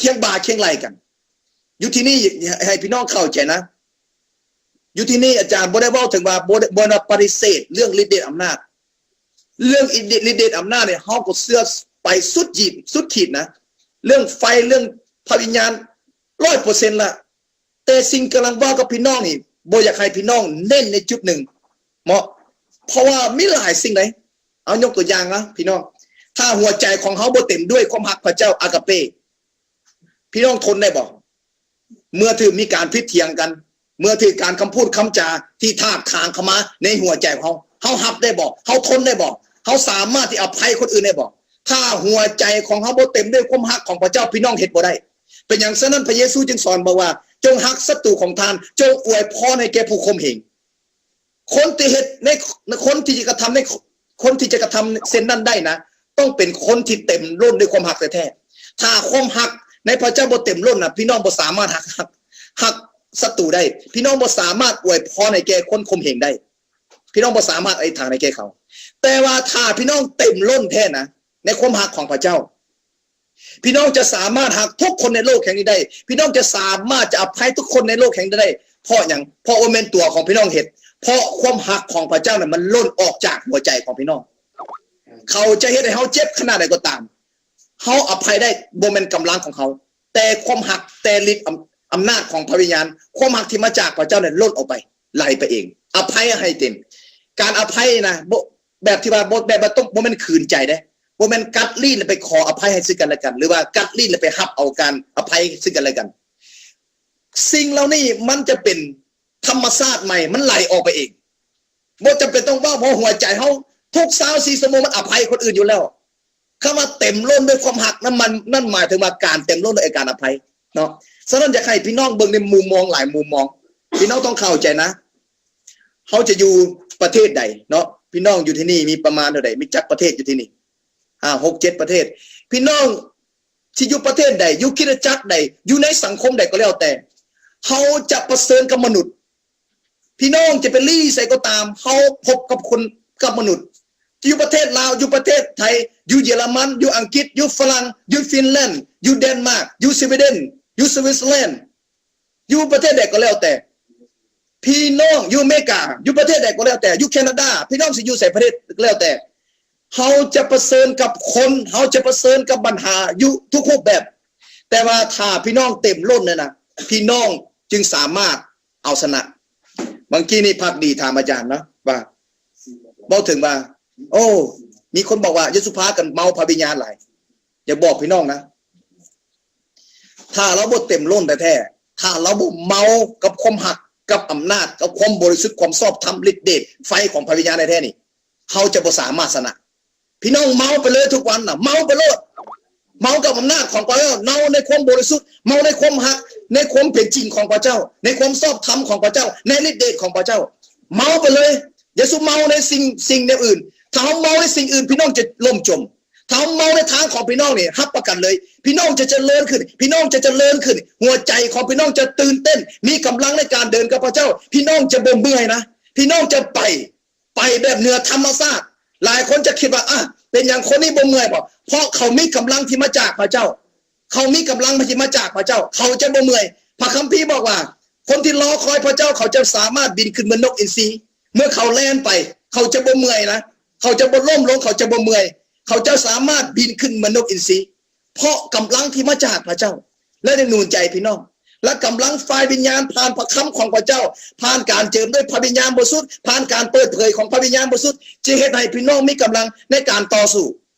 ຄຽງບ່າຄຽງໄຫຼ່ກັນ. ຢູ່ທີ່ນີ້ໃຫ້, ໃຫ້ພີ່ນ້ອງເຂົ້າໃຈນະ. ຢູ່ທີ່ນີ້ອາຈານບໍ່ໄດ້ເວົ້າເຖິງວ່າ ບໍ່ໄດ້, ບໍ່ໄດ້ປະຕິເສດເລື່ອງລິດເດດອຳນາດ. ເລື່ອງອິດທິ ລິດເດດອຳນາດນີ້ ເຮົາກໍເຊື່ອໄປສຸດຂີດ, ສຸດຂີດນະ. ເລື່ອງໄຟ, ເລື່ອງພະວິນຍານ ຮ້ອຍເປີເຊັນລະ. ແຕ່ສິ່ງກຳລັງເວົ້າກັບພີ່ນ້ອງນີ້ ບໍ່ຢາກໃຫ້ພີ່ນ້ອງເນັ້ນໃນຈຸດໜຶ່ງເນາະ, ເພາະວ່າມີຫຼາຍສິ່ງໃດ. ເອົາຍົກຕົວຢ່າງນະພີ່ນ້ອງ, ຖ້າຫົວໃຈຂອງເຮົາບໍ່ເຕັມດ້ວຍຄວາມຮັກພະເຈົ້າ ອາກາເປ, ພີ່ນ້ອງທົນໄດ້ບໍ່? ເມື່ອຖືກມີການຜິດຖຽງກັນ, ເມື່ອຖືກການຄຳພູດຄຳຈາທີ່ຖາກຖາງເຂົ້າມາໃນຫົວໃຈຂອງເຮົາ, ເຮົາຮັບໄດ້ບໍ່? ເຮົາທົນໄດ້ບໍ່? ເຮົາສາມາດທີ່ອະໄພຄົນອື່ນໄດ້ບໍ່? ຖ້າຫົວໃຈຂອງເຮົາບໍ່ເຕັມດ້ວຍຄວາມຮັກຂອງພະເຈົ້າ, ພີ່ນ້ອງເຮັດບໍ່ໄດ້. ເປັນຫຍັງ? ສະນັ້ນພະເຢຊູຈຶ່ງສອນບອກວ່າ, ຈົ່ງຮັກສັດຕູຂອງທ່ານ, ຈົ່ງອວຍພອນໃຫ້ແກ່ຜູ້ຂົ່ມເຫງ. ຄົນທີ່ເຮັດໃນ, ໃນ, ຄົນທີ່ຈະກະທຳໃນ, ຄົນທີ່ຈະກະທຳເຊັ່ນນັ້ນໄດ້ນະ, ຕ້ອງເປັນຄົນທີ່ເຕັມລົ້ນດ້ວຍຄວາມຮັກແທ້ໆ. ຖ້າຄວາມຮັກໃນພະເຈົ້າບໍ່ເຕັມລົ້ນນະ, ພີ່ນ້ອງບໍ່ສາມາດຮັກ, ຮັກ, ຮັກສັດຕູໄດ້. ພີ່ນ້ອງບໍ່ສາມາດອວຍພອນໃຫ້ແກ່ຄົນຂົ່ມເຫງໄດ້. ພີ່ນ້ອງບໍ່ສາມາດອະທິຖານໃຫ້ແກ່ເຂົາ. ແຕ່ວ່າຖ້າພີ່ນ້ອງເຕັມລົ້ນແທ້ນະ, ໃນຄວາມຮັກຂອງພະເຈົ້າ, ພີ່ນ້ອງຈະສາມາດຮັກທຸກຄົນໃນໂລກແຫ່ງນີ້ໄດ້. ພີ່ນ້ອງຈະສາມາດຈະອະໄພທຸກຄົນໃນໂລກແຫ່ງນີ້ໄດ້. ເພາະຫຍັງ? ເພາະບໍ່ແມ່ນຕົວຂອງພີ່ນ້ອງເຮັດ, ເພາະຄວາມຮັກຂອງພະເຈົ້ານັ້ນ ມັນລົ້ນອອກຈາກຫົວໃຈຂອງພີ່ນ້ອງ. ເຂົາຈະເຮັດໃຫ້ເຮົາເຈັບຂະໜາດໃດກໍຕາມ, ເຮົາອະໄພໄດ້ ບໍ່ແມ່ນກຳລັງຂອງເຮົາ, ແຕ່ຄວາມຮັກ, ແຕ່ລິດອຳ, ອຳນາດຂອງພະວິນຍານ, ຄວາມຮັກທີ່ມາຈາກພະເຈົ້ານັ້ນລົ້ນອອກໄປ, ໄຫຼໄປເອງ. ອະໄພໃຫ້ເຕັມ. ການອະໄພນະ, ບໍ່, ແບບທີ່ວ່າ ບໍ່, ແບບວ່າຕ້ອງ, ບໍ່ແມ່ນຂືນໃຈເດ້, ບໍ່ແມ່ນກັດລີ້ນແລ້ວໄປຂໍອະໄພໃຫ້ຊຶ່ງກັນແລະກັນ ຫຼືວ່າກັດລີ້ນແລ້ວໄປຮັບເອົາການອະໄພຊຶ່ງກັນແລະກັນ. ສິ່ງເຫຼົ່ານີ້ມັນຈະເປັນທຳມະຊາດໃໝ່, ມັນໄຫຼອອກໄປເອງ. ບໍ່ຈຳເປັນຕ້ອງເວົ້າ, ເພາະຫົວໃຈເຮົາທຸກຊາວສີ່ຊົ່ວໂມງມັນອະໄພຄົນອື່ນຢູ່ແລ້ວ. ຄຳວ່າເຕັມລົ້ນດ້ວຍຄວາມຮັກນັ້ນ ມັນ, ນັ້ນໝາຍເຖິງວ່າການເຕັມລົ້ນດ້ວຍການອະໄພເນາະ. ສະນັ້ນ ຢາກໃຫ້ພີ່ນ້ອງເບິ່ງໃນມຸມມອງຫຼາຍມຸມມອງ. ພີ່ນ້ອງຕ້ອງເຂົ້າໃຈນະ, ເຮົາຈະຢູ່ປະເທດໃດເນາະ, ພີ່ນ້ອງຢູ່ທີ່ນີ້ມີປະມານເທົ່າໃດ, ມີຈັກປະເທດຢູ່ທີ່ນີ້? ຫ້າ ຫົກ ເຈັດ ປະເທດ. ພີ່ນ້ອງ ທີ່ຢູ່ປະເທດໃດ, ຢູ່ຄຣິສຕະຈັກໃດ, ຢູ່ໃນສັງຄົມໃດກໍແລ້ວແຕ່, ເຮົາຈະປະເຊີນກັບມະນຸດ. ພີ່ນ້ອງຈະໄປລີ້ໃສກໍຕາມ, ເຮົາພົບກັບຄົນ, ກັບມະນຸດ. ຢູ່ປະເທດລາວ, ຢູ່ປະເທດໄທ, ຢູ່ເຢຍລະມັນ, ຢູ່ອັງກິດ, ຢູ່ຝຣັ່ງ, ຢູ່ຟິນແລນ, ຢູ່ເດນມາກ, ຢູ່ສະວີເດັນ, ຢູ່ສະວິດເຊີແລນ, ຢູ່ປະເທດໃດກໍແລ້ວແຕ່, ພີ່ນ້ອງຢູ່ອາເມລິກາ, ຢູ່ປະເທດໃດກໍແລ້ວແຕ່, ຢູ່ແຄນາດາ, ພີ່ນ້ອງຊິຢູ່ໃສປະເທດກໍແລ້ວແຕ່, ເຮົາຈະປະເຊີນກັບຄົນ, ເຮົາຈະປະເຊີນກັບບັນຫາຢູ່ທຸກຮູບແບບ. ແຕ່ວ່າຖ້າພີ່ນ້ອງເຕັມລົ້ນນັ້ນນະ, ພີ່ນ້ອງຈຶ່ງສາມາດເອົາຊະນະ. ບາງທີນີ້ພັກດີຖາມອາຈານເນາະ ວ່າ ເວົ້າເຖິງວ່າ ໂອ້ ມີຄົນບອກວ່າ ເຢຊູພາກັນເມົາພະວິນຍານຫຼາຍ. ຢາກບອກພີ່ນ້ອງນະ, ຖ້າເຮົາບໍ່ເຕັມລົ້ນແທ້ໆ, ຖ້າເຮົາບໍ່ເມົາກັບຄວາມຮັກ, ກັບອຳນາດ, ກັບຄວາມບໍລິສຸດ, ຄວາມຊອບທຳ, ລິດເດດ, ໄຟຂອງພະວິນຍານແທ້ໆນີ້, ເຮົາຈະບໍ່ສາມາດຊະນະ. ພີ່ນ້ອງເມົາໄປເລີຍທຸກວັນນະ, ເມົາໄປໂລດ. ເມົາກັບອຳນາດຂອງພະເຈົ້າ, ເມົາໃນຄວາມບໍລິສຸດ, ເມົາໃນຄວາມຮັກ, ໃນຄວາມເປັນຈິງຂອງພະເຈົ້າ, ໃນຄວາມຊອບທຳຂອງພະເຈົ້າ, ໃນລິດເດດຂອງພະເຈົ້າ. ເມົາໄປເລີຍ. ຢ່າສູ່ເມົາໃນສິ່ງ, ສິ່ງແນວອື່ນ. ຖ້າເຮົາເມົາໃນສິ່ງອື່ນ, ພີ່ນ້ອງຈະລົ້ມຈົມ. ຖ້າເຮົາເມົາໃນທາງຂອງພີ່ນ້ອງນີ້, ຮັບປະກັນເລີຍ, ພີ່ນ້ອງຈະຈະເລີນຂຶ້ນ, ພີ່ນ້ອງຈະຈະເລີນຂຶ້ນ, ຫົວໃຈຂອງພີ່ນ້ອງຈະຕື່ນເຕັ້ນ, ມີກຳລັງໃນການເດີນກັບພະເຈົ້າ, ພີ່ນ້ອງຈະບໍ່ເມື່ອຍນະ, ພີ່ນ້ອງຈະໄປ, ໄປແບບເໜືອທຳມະຊາດ. ຫຼາຍຄົນຈະຄິດວ່າ, ອາ, ເປັນຫຍັງຄົນນີ້ບໍ່ເມື່ອຍບໍ? ເພາະເຂົາມີກຳລັງທີ່ມາຈາກພະເຈົ້າ. ເຂົາມີກຳລັງທີ່ມາຈາກພະເຈົ້າ, ເຂົາຈະບໍ່ເມື່ອຍ. ພະຄຳພີບອກວ່າ, ຄົນທີ່ລໍຄອຍພະເຈົ້າ, ເຂົາຈະສາມາດບິນຂຶ້ນເໝືອນນົກອິນຊີ. ເມື່ອເຂົາແລ່ນໄປ, ເຂົາຈະບໍ່ເມື່ອຍນະ, ເຂົາຈະບໍ່ລົ້ມລົງ, ເຂົາຈະບໍ່ເມື່ອຍ, ເຂົາຈະສາມາດບິນຂຶ້ນເໝືອນນົກອິນຊີ, ເພາະກຳລັງທີ່ມາຈາກພະເຈົ້າ ແລະ ໄດ້ໜູນໃຈພີ່ນ້ອງ ແລະ ກຳລັງຝ່າຍວິນຍານ ຜ່ານພະຄຳຂອງພະເຈົ້າ, ຜ່ານການເຈິມດ້ວຍພະວິນຍານບໍລິສຸດ, ຜ່ານການເປີດເຜີຍຂອງພະວິນຍານບໍລິສຸດ, ຈະເຮັດໃຫ້ພີ່ນ້ອງມີກຳລັງໃນການຕໍ່ສູ້.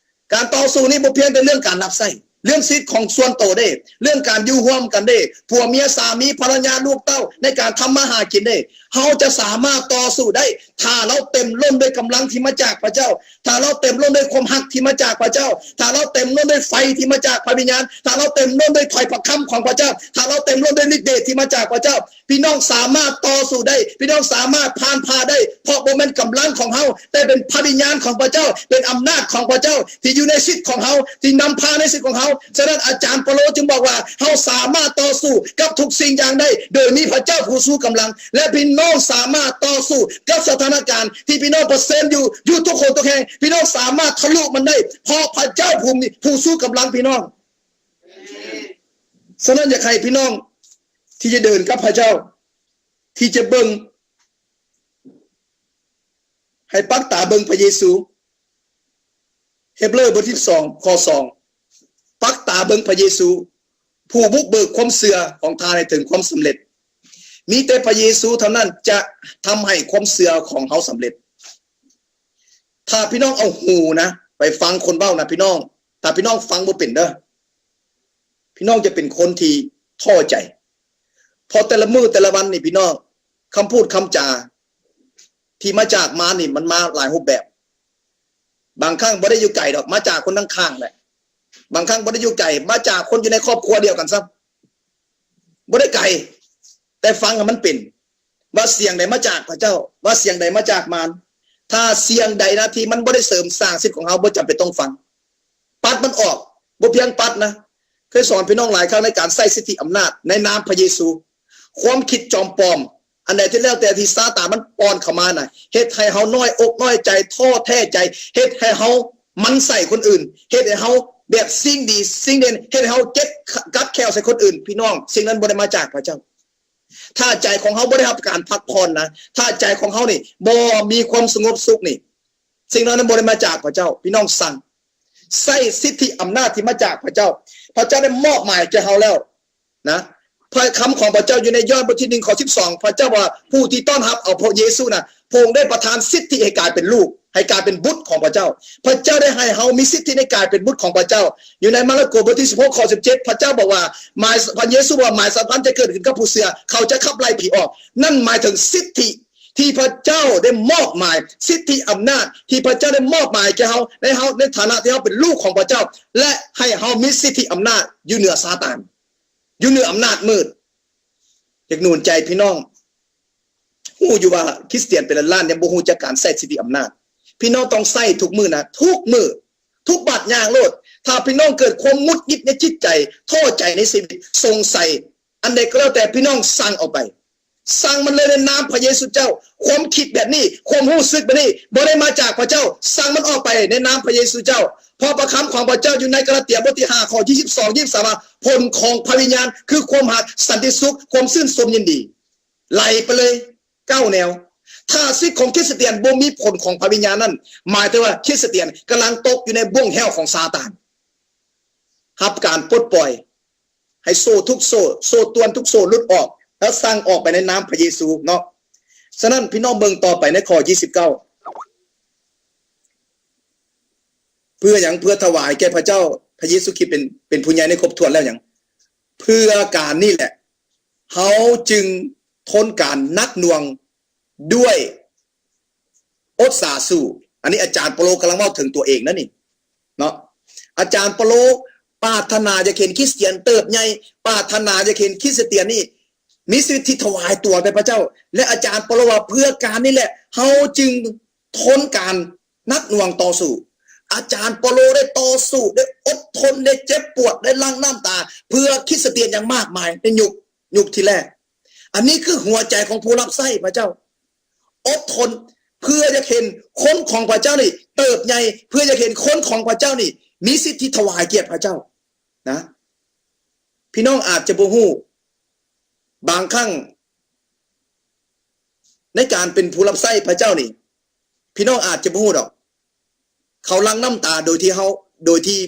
ການຕໍ່ສູ້ນີ້ບໍ່ພຽງແຕ່ເລື່ອງການຮັບໃຊ້, ເລື່ອງສິດຂອງສ່ວນໂຕເດ້, ເລື່ອງການຢູ່ຮ່ວມກັນເດ້, ຜົວເມຍ, ສາມີ, ພັນລະຍາ, ລູກເຕົ້າ, ໃນການທຳມາຫາກິນເດ້. ເຮົາຈະສາມາດຕໍ່ສູ້ໄດ້ ຖ້າເຮົາເຕັມລົ້ນດ້ວຍກຳລັງທີ່ມາຈາກພະເຈົ້າ, ຖ້າເຮົາເຕັມລົ້ນດ້ວຍຄວາມຮັກທີ່ມາຈາກພະເຈົ້າ, ຖ້າເຮົາເຕັມລົ້ນດ້ວຍໄຟທີ່ມາຈາກພະວິນຍານ, ຖ້າເຮົາເຕັມລົ້ນດ້ວຍຖ້ອຍພະຄຳຂອງພະເຈົ້າ, ຖ້າເຮົາເຕັມລົ້ນດ້ວຍລິດເດດທີ່ມາຈາກພະເຈົ້າ, ພີ່ນ້ອງສາມາດຕໍ່ສູ້ໄດ້, ພີ່ນ້ອງສາມາດຜ່ານຜ່າໄດ້, ເພາະບໍ່ແມ່ນກຳລັງຂອງເຮົາ, ແຕ່ເປັນພະວິນຍານຂອງພະເຈົ້າ, ເປັນອຳນາດຂອງພະເຈົ້າທີ່ຢູ່ໃນຊີວິດຂອງເຮົາ, ທີ່ນຳພາໃນຊີວິດຂອງເຮົາ. ສະນັ້ນ ອາຈານເປາໂລຈຶ່ງບອກວ່າ ເຮົາສາມາດຕໍ່ສູ້ກັບທຸກສິ່ງຢ່າງໃດ ໂດຍມີພະເຈົ້າຜູ້ຊູກຳລັງ, ແລະ ພີ່ນ້ອງສາມາດຕໍ່ສູ້ກັບສະຖານະການທີ່ພີ່ນ້ອງປະເຊີນຢູ່, ຢູ່ທຸກຄົນທຸກແຫ່ງ, ພີ່ນ້ອງສາມາດທະລຸມັນໄດ້ ເພາະພະເຈົ້າຜູ້ມີ, ຜູ້ຊູກຳລັງພີ່ນ້ອງ. ສະນັ້ນ ຢາກໃຫ້ພີ່ນ້ອງທີ່ຈະເດີນກັບພະເຈົ້າ, ທີ່ຈະເບິ່ງ, ໃຫ້ປັກຕາເບິ່ງພະເຢຊູ. ເຮັບເລີບົດທີສອງ ຂໍ້ສອງ ປັກຕາເບິ່ງພະເຢຊູ ຜູ້ບຸກເບີກຄວາມເຊື່ອຂອງທ່ານໃຫ້ເຖິງຄວາມສຳເລັດ. ມີແຕ່ພະເຢຊູເທົ່ານັ້ນຈະທຳໃຫ້ຄວາມເຊື່ອຂອງເຮົາສຳເລັດ. ຖ້າພີ່ນ້ອງເອົາຫູນະ ໄປຟັງຄົນເວົ້ານະ ພີ່ນ້ອງ, ຖ້າພີ່ນ້ອງຟັງບໍ່ເປັນເດີ, ພີ່ນ້ອງຈະເປັນຄົນທີ່ທໍ້ໃຈ. ເພາະແຕ່ລະມື້ແຕ່ລະວັນນີ້ ພີ່ນ້ອງ, ຄຳພູດຄຳຈາທີ່ມາຈາກມານນີ້ ມັນມາຫຼາຍຮູບແບບ. ບາງຄັ້ງບໍ່ໄດ້ຢູ່ໄກດອກ, ມາຈາກຄົນຂ້າງໆແຫຼະ. ບາງຄັ້ງບໍ່ໄດ້ຢູ່ໄກ, ມາຈາກຄົນຢູ່ໃນຄອບຄົວດຽວກັນຊ້ຳ. ບໍ່ໄດ້ໄກ, ແຕ່ຟັງໃຫ້ມັນເປັນ ວ່າສຽງໃດມາຈາກພະເຈົ້າ, ວ່າສຽງໃດມາຈາກມານ. ຖ້າສຽງໃດນະທີ່ມັນບໍ່ໄດ້ເສີມສ້າງສິດຂອງເຮົາ, ບໍ່ຈຳເປັນຕ້ອງຟັງ. ປັດມັນອອກ, ບໍ່ພຽງປັດນະ, ເຄີຍສອນພີ່ນ້ອງຫຼາຍຄັ້ງໃນການໃຊ້ສິດທິອຳນາດໃນນາມພະເຢຊູ. ຄວາມຄິດຈອມປອມ ອັນໃດທີ່ແລ້ວແຕ່ທີ່ຊາຕານມັນປ້ອນເຂົ້າມານະ, ເຮັດໃຫ້ເຮົານ້ອຍອົກນ້ອຍໃຈ, ທໍ້ແທ້ໃຈ, ເຮັດໃຫ້ເຮົາໝັ່ນໃສ່ຄົນອື່ນ, ເຮັດໃຫ້ເຮົາແບບຊິງດີຊິງເດັ່ນ, ເຮັດໃຫ້ເຮົາເຈັບກັດແຂ້ວໃສ່ຄົນອື່ນ. ພີ່ນ້ອງ, ສິ່ງນັ້ນບໍ່ໄດ້ມາຈາກພະເຈົ້າ. ຖ້າໃຈຂອງເຮົາບໍ່ໄດ້ຮັບການພັກຜ່ອນນະ, ຖ້າໃຈຂອງເຮົານີ້ບໍ່ມີຄວາມສະຫງົບສຸກນີ້, ສິ່ງເຫຼົ່ານັ້ນບໍ່ໄດ້ມາຈາກພະເຈົ້າ. ພີ່ນ້ອງຟັງ, ໃຊ້ສິດທິອຳນາດທີ່ມາຈາກພະເຈົ້າ. ພະເຈົ້າໄດ້ມອບໝາຍແກ່ເຮົາແລ້ວນະ. ພະຄຳຂອງພະເຈົ້າຢູ່ໃນຢອນບົດທີໜຶ່ງ ຂໍ້ສິບສອງ ພະເຈົ້າວ່າ ຜູ້ທີ່ຕ້ອນຮັບເອົາພະເຢຊູນະ ພະອົງໄດ້ປະທານສິດທິໃຫ້ກາຍເປັນລູກ, ໃຫ້ກາຍເປັນບຸດຂອງພະເຈົ້າ. ພະເຈົ້າໄດ້ໃຫ້ເຮົາມີສິດທິໃນກາຍເປັນບຸດຂອງພະເຈົ້າ. ຢູ່ໃນມາລະໂກບົດທີສິບຫົກ ຂໍ້ສິບເຈັດ ພະເຈົ້າບອກວ່າ ໝາຍ ພະເຢຊູວ່າ ໝາຍສຳຄັນຈະເກີດຂຶ້ນກັບຜູ້ເຊື່ອ, ເຂົາຈະຂັບໄລ່ຜີອອກ. ນັ້ນໝາຍເຖິງສິດທິທີ່ພະເຈົ້າໄດ້ມອບໝາຍ, ສິດທິອຳນາດທີ່ພະເຈົ້າໄດ້ມອບໝາຍແກ່ເຮົາ, ໃຫ້ເຮົາ ໃນຖານະທີ່ເຮົາເປັນລູກຂອງພະເຈົ້າ ແລະ ໃຫ້ເຮົາມີສິດທິອຳນາດຢູ່ເໜືອຊາຕານ, ຢູ່ເໜືອອຳນາດມືດ. ຢາກໜູນໃຈພີ່ນ້ອງ, ຮູ້ຢູ່ວ່າຄຣິສຕຽນເປັນລ້ານໆຍັງບໍ່ຮູ້ຈັກການໃຊ້ສິດທິອຳນາດ. ພີ່ນ້ອງຕ້ອງໃຊ້ທຸກມື້ນະ, ທຸກມື້, ທຸກບາດຍ່າງໂລດ. ຖ້າພີ່ນ້ອງເກີດຄວາມໝຸດຫງິດໃນຈິດໃຈ, ທໍ້ໃຈໃນຊີວິດ, ສົງໄສ, ອັນໃດກໍແລ້ວແຕ່, ພີ່ນ້ອງສັ່ງອອກໄປ. ສັ່ງມັນເລີຍໃນນາມພະເຢຊູເຈົ້າ. ຄວາມຄິດແບບນີ້, ຄວາມຮູ້ສຶກແບບນີ້ ບໍ່ໄດ້ມາຈາກພະເຈົ້າ. ສັ່ງມັນອອກໄປໃນນາມພະເຢຊູເຈົ້າ. ເພາະພະຄຳຂອງພະເຈົ້າຢູ່ໃນກາລາເຕຍບົດທີຫ້າ ຂໍ້ຊາວສອງ ຊາວສາມ ວ່າ ຜົນຂອງພະວິນຍານຄືຄວາມຮັກ, ສັນຕິສຸກ, ຄວາມຊື່ນຊົມຍິນດີ. ໄລ່ໄປເລີຍເກົ້າແນວ. ຖ້າຊີວິດຂອງຄຣິສຕຽນບໍ່ມີຜົນຂອງພະວິນຍານນັ້ນ, ໝາຍເຖິງວ່າຄຣິສຕຽນກຳລັງຕົກຢູ່ໃນບ່ວງແຮ້ວຂອງຊາຕານ, ຮັບການປົດປ່ອຍ ໃຫ້ໂສ້ທຸກໂສ້, ໂສ້ຕວນທຸກໂສ້ຫຼຸດອອກ ແລ້ວສັ່ງອອກໄປໃນນາມພະເຢຊູເນາະ. ສະນັ້ນ ພີ່ນ້ອງເບິ່ງຕໍ່ໄປໃນຂໍ້ຊາວເກົ້າ. ເພື່ອຫຍັງ? ເພື່ອຖວາຍແກ່ພະເຈົ້າ, ພະເຢຊູຄຣິດເປັນ, ເປັນຜູ້ໃຫຍ່ໃນຄົບຖ້ວນແລ້ວຫຍັງ? ເພື່ອການນີ້ແຫຼະ ເຮົາຈຶ່ງທົນການໜັກໜ່ວງດ້ວຍອົດສາສູ້. ອັນນີ້ອາຈານເປາໂລກຳລັງເວົ້າເຖິງຕົວເອງນະນີ້ເນາະ. ອາຈານເປາໂລປາດຖະໜາຢາກເຫັນຄຣິສຕຽນເຕີບໃຫຍ່, ປາດຖະໜາຢາກເຫັນຄຣິສຕຽນນີ້ມີຊີວິດທີ່ຖວາຍຕົວແກ່ພະເຈົ້າ. ແລະ ອາຈານເປາໂລວ່າ ເພື່ອການນີ້ແຫຼະ ເຮົາຈຶ່ງ ທົນການໜັກໜ່ວງຕໍ່ສູ້. ອາຈານເປາໂລໄດ້ຕໍ່ສູ້, ໄດ້ອົດທົນ, ໄດ້ເຈັບປວດ, ໄດ້ຫຼັ່ງນ້ຳຕາເພື່ອຄຣິສຕຽນຢ່າງມາກມາຍໃນຍຸກ, ຍຸກທີ່ແລກ. ອັນນີ້ຄືຫົວໃຈຂອງຜູ້ຮັບໃຊ້ພະເຈົ້າ. ອົດທົນເພື່ອຢາກເຫັນຄົນຂອງພະເຈົ້ານີ້ເຕີບໃຫຍ່, ເພື່ອຢາກເຫັນຄົນຂອງພະເຈົ້ານີ້ມີສິດທີ່ຖວາຍກຽດພະເຈົ້ານະ. ພີ່ນ້ອງອາດຈະບໍ່ຮູ້, ບາງຄັ້ງ ໃນການເປັນຜູ້ຮັບໃຊ້ພະເຈົ້ານີ້ ພີ່ນ້ອງອາດຈະບໍ່ຮູ້ດອກ, ເຂົາຫຼັ່ງນ້ຳຕາໂດຍທີ່ເຮົາ, ໂດຍທີ່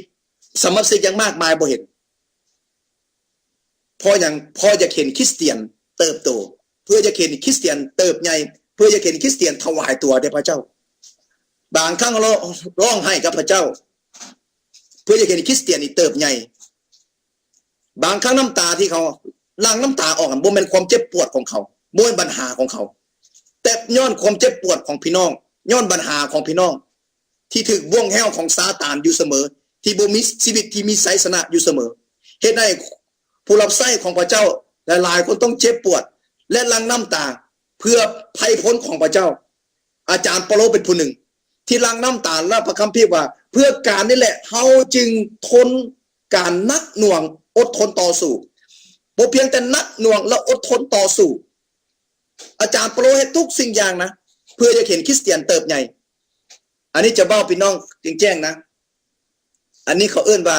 ສະມາຊິກຢ່າງມາກມາຍບໍ່ເຫັນ. ເພາະຫຍັງ? ເພາະຢາກເຫັນຄຣິສຕຽນເຕີບໂຕ, ເພື່ອຢາກເຫັນຄຣິສຕຽນເຕີບໃຫຍ່, ເພື່ອຢາກເຫັນຄຣິສຕຽນຖວາຍຕົວແດ່ພະເຈົ້າ. ບາງຄັ້ງເຮົາຮ້ອງໄຫ້ກັບພະເຈົ້າ ເພື່ອຢາກເຫັນຄຣິສຕຽນນີ້ເຕີບໃຫຍ່. ບາງຄັ້ງນ້ຳຕາທີ່ເຂົາຫຼັ່ງນ້ຳຕາອອກນັ້ນ ບໍ່ແມ່ນຄວາມເຈັບປວດຂອງເຂົາ, ບໍ່ແມ່ນບັນຫາຂອງເຂົາ, ແຕ່ຍ້ອນຄວາມເຈັບປວດຂອງພີ່ນ້ອງ, ຍ້ອນບັນຫາຂອງພີ່ນ້ອງທີ່ຖືກບ່ວງແຮ້ວຂອງຊາຕານຢູ່ສະເໝີ, ທີ່ບໍ່ມີຊີວິດທີ່ມີໄຊຊະນະຢູ່ສະເໝີ, ເຮັດໃຫ້ຜູ້ຮັບໃຊ້ຂອງພະເຈົ້າຫຼາຍໆຄົນຕ້ອງເຈັບປວດ ແລະ ຫຼັ່ງນ້ຳຕາເພື່ອໄພພົນຂອງພະເຈົ້າ. ອາຈານເປາໂລເປັນຜູ້ໜຶ່ງທີ່ຫຼັ່ງນ້ຳຕາ ແລະ ພະຄຳພີວ່າ ເພື່ອການນີ້ແຫຼະ ເຮົາຈຶ່ງທົນການໜັກໜ່ວງ ອົດທົນຕໍ່ສູ້. ບໍ່ພຽງແຕ່ໜັກໜ່ວງ ແລະ ອົດທົນຕໍ່ສູ້, ອາຈານເປາໂລເຮັດທຸກສິ່ງຢ່າງນະ ເພື່ອຢາກເຫັນຄຣິສຕຽນເຕີບໃຫຍ່. ອັນນີ້ຈະເວົ້າພີ່ນ້ອງແຈ້ງໆນະ, ອັນນີ້ເຂົາເອີ້ນວ່າ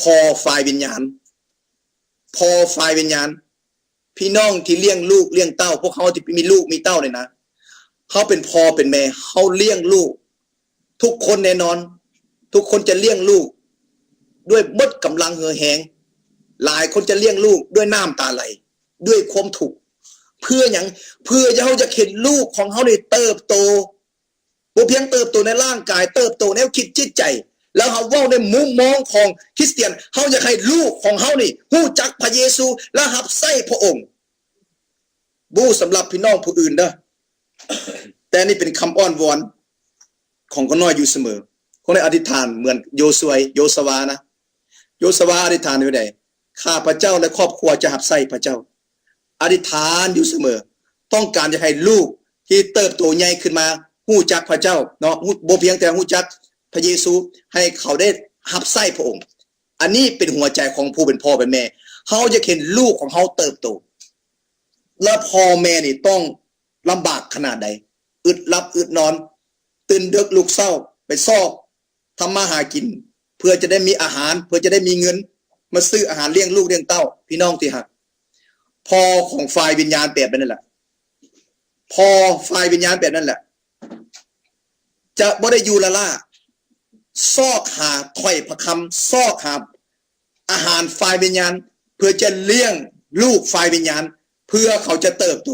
ພໍ່ຝ່າຍວິນຍານ, ພໍ່ຝ່າຍວິນຍານ. ພີ່ນ້ອງທີ່ລ້ຽງລູກລ້ຽງເຕົ້າ, ພວກເຮົາທີ່ມີລູກມີເຕົ້ານີ້ນະ, ເຮົາເປັນພໍ່ເປັນແມ່, ເຮົາລ້ຽງລູກ ທຸກຄົນແນ່ນອນ, ທຸກຄົນຈະລ້ຽງລູກດ້ວຍໝົດກຳລັງເຫື່ອແຮງ, ຫຼາຍຄົນຈະລ້ຽງລູກດ້ວຍນ້ຳຕາໄຫຼ, ດ້ວຍຄວາມທຸກ. ເພື່ອຫຍັງ? ເພື່ອເຮົາຢາກເຫັນລູກຂອງເຮົານີ້ເຕີບໂຕ. ບໍ່ພຽງເຕີບໂຕໃນຮ່າງກາຍ, ເຕີບໂຕແນວຄິດຈິດໃຈ. ແລ້ວເຮົາເວົ້າໃນມຸມມອງຂອງຄຣິສຕຽນ, ເຮົາຢາກໃຫ້ລູກຂອງເຮົານີ້ຮູ້ຈັກພະເຢຊູ ແລະ ຮັບໃຊ້ພະອົງ. ບໍ່ສຳລັບພີ່ນ້ອງຜູ້ອື່ນເດີ້, ແຕ່ນີ້ເປັນຄຳອ້ອນວອນຂອງຂ້ານ້ອຍຢູ່ສະເໝີ. ຂ້ານ້ອຍອະທິຖານເໝືອນໂຢຊວຍ, ໂຢຊະວານະ. ໂຢຊະວາອະທິຖານແນວໃດ? ຂ້າພະເຈົ້າ ແລະ ຄອບຄົວຈະຮັບໃຊ້ພະເຈົ້າ. ອະທິຖານຢູ່ສະເໝີ, ຕ້ອງການຢາກໃຫ້ລູກທີ່ເຕີບໂຕໃຫຍ່ຂຶ້ນມາຮູ້ຈັກພະເຈົ້າເນາະ, ຮູ້, ບໍ່ພຽງແຕ່ຮູ້ຈັກພະເຢຊູ, ໃຫ້ເຂົາໄດ້ຮັບໃຊ້ພະອົງ. ອັນນີ້ເປັນຫົວໃຈຂອງຜູ້ເປັນພໍ່ເປັນແມ່. ເຮົາຢາກເຫັນລູກຂອງເຮົາເຕີບໂຕ. ແລະ ພໍ່ແມ່ນີ້ຕ້ອງລຳບາກຂະໜາດໃດ? ອຶດຫຼັບອຶດນອນ, ຕື່ນເດິກລຸກເຊົ້າ, ໄປຊອກ ທຳມາຫາກິນ ເພື່ອຈະໄດ້ມີອາຫານ, ເພື່ອຈະໄດ້ມີເງິນມາຊື້ອາຫານລ້ຽງລູກລ້ຽງເຕົ້າ. ພີ່ນ້ອງທີ່ຮັກ, ພໍ່ຂອງຝ່າຍວິນຍານແບບນັ້ນແຫຼະ. ພໍ່ຝ່າຍວິນຍານແບບນັ້ນແຫຼະ. ຈະບໍ່ໄດ້ຢູ່ລ້າໆ ຊອກຫາຖ້ອຍພະຄຳ ຊອກຫາອາຫານຝ່າຍວິນຍານ ເພື່ອຈະລ້ຽງລູກຝ່າຍວິນຍານ ເພື່ອເຂົາຈະເຕີບໂຕ.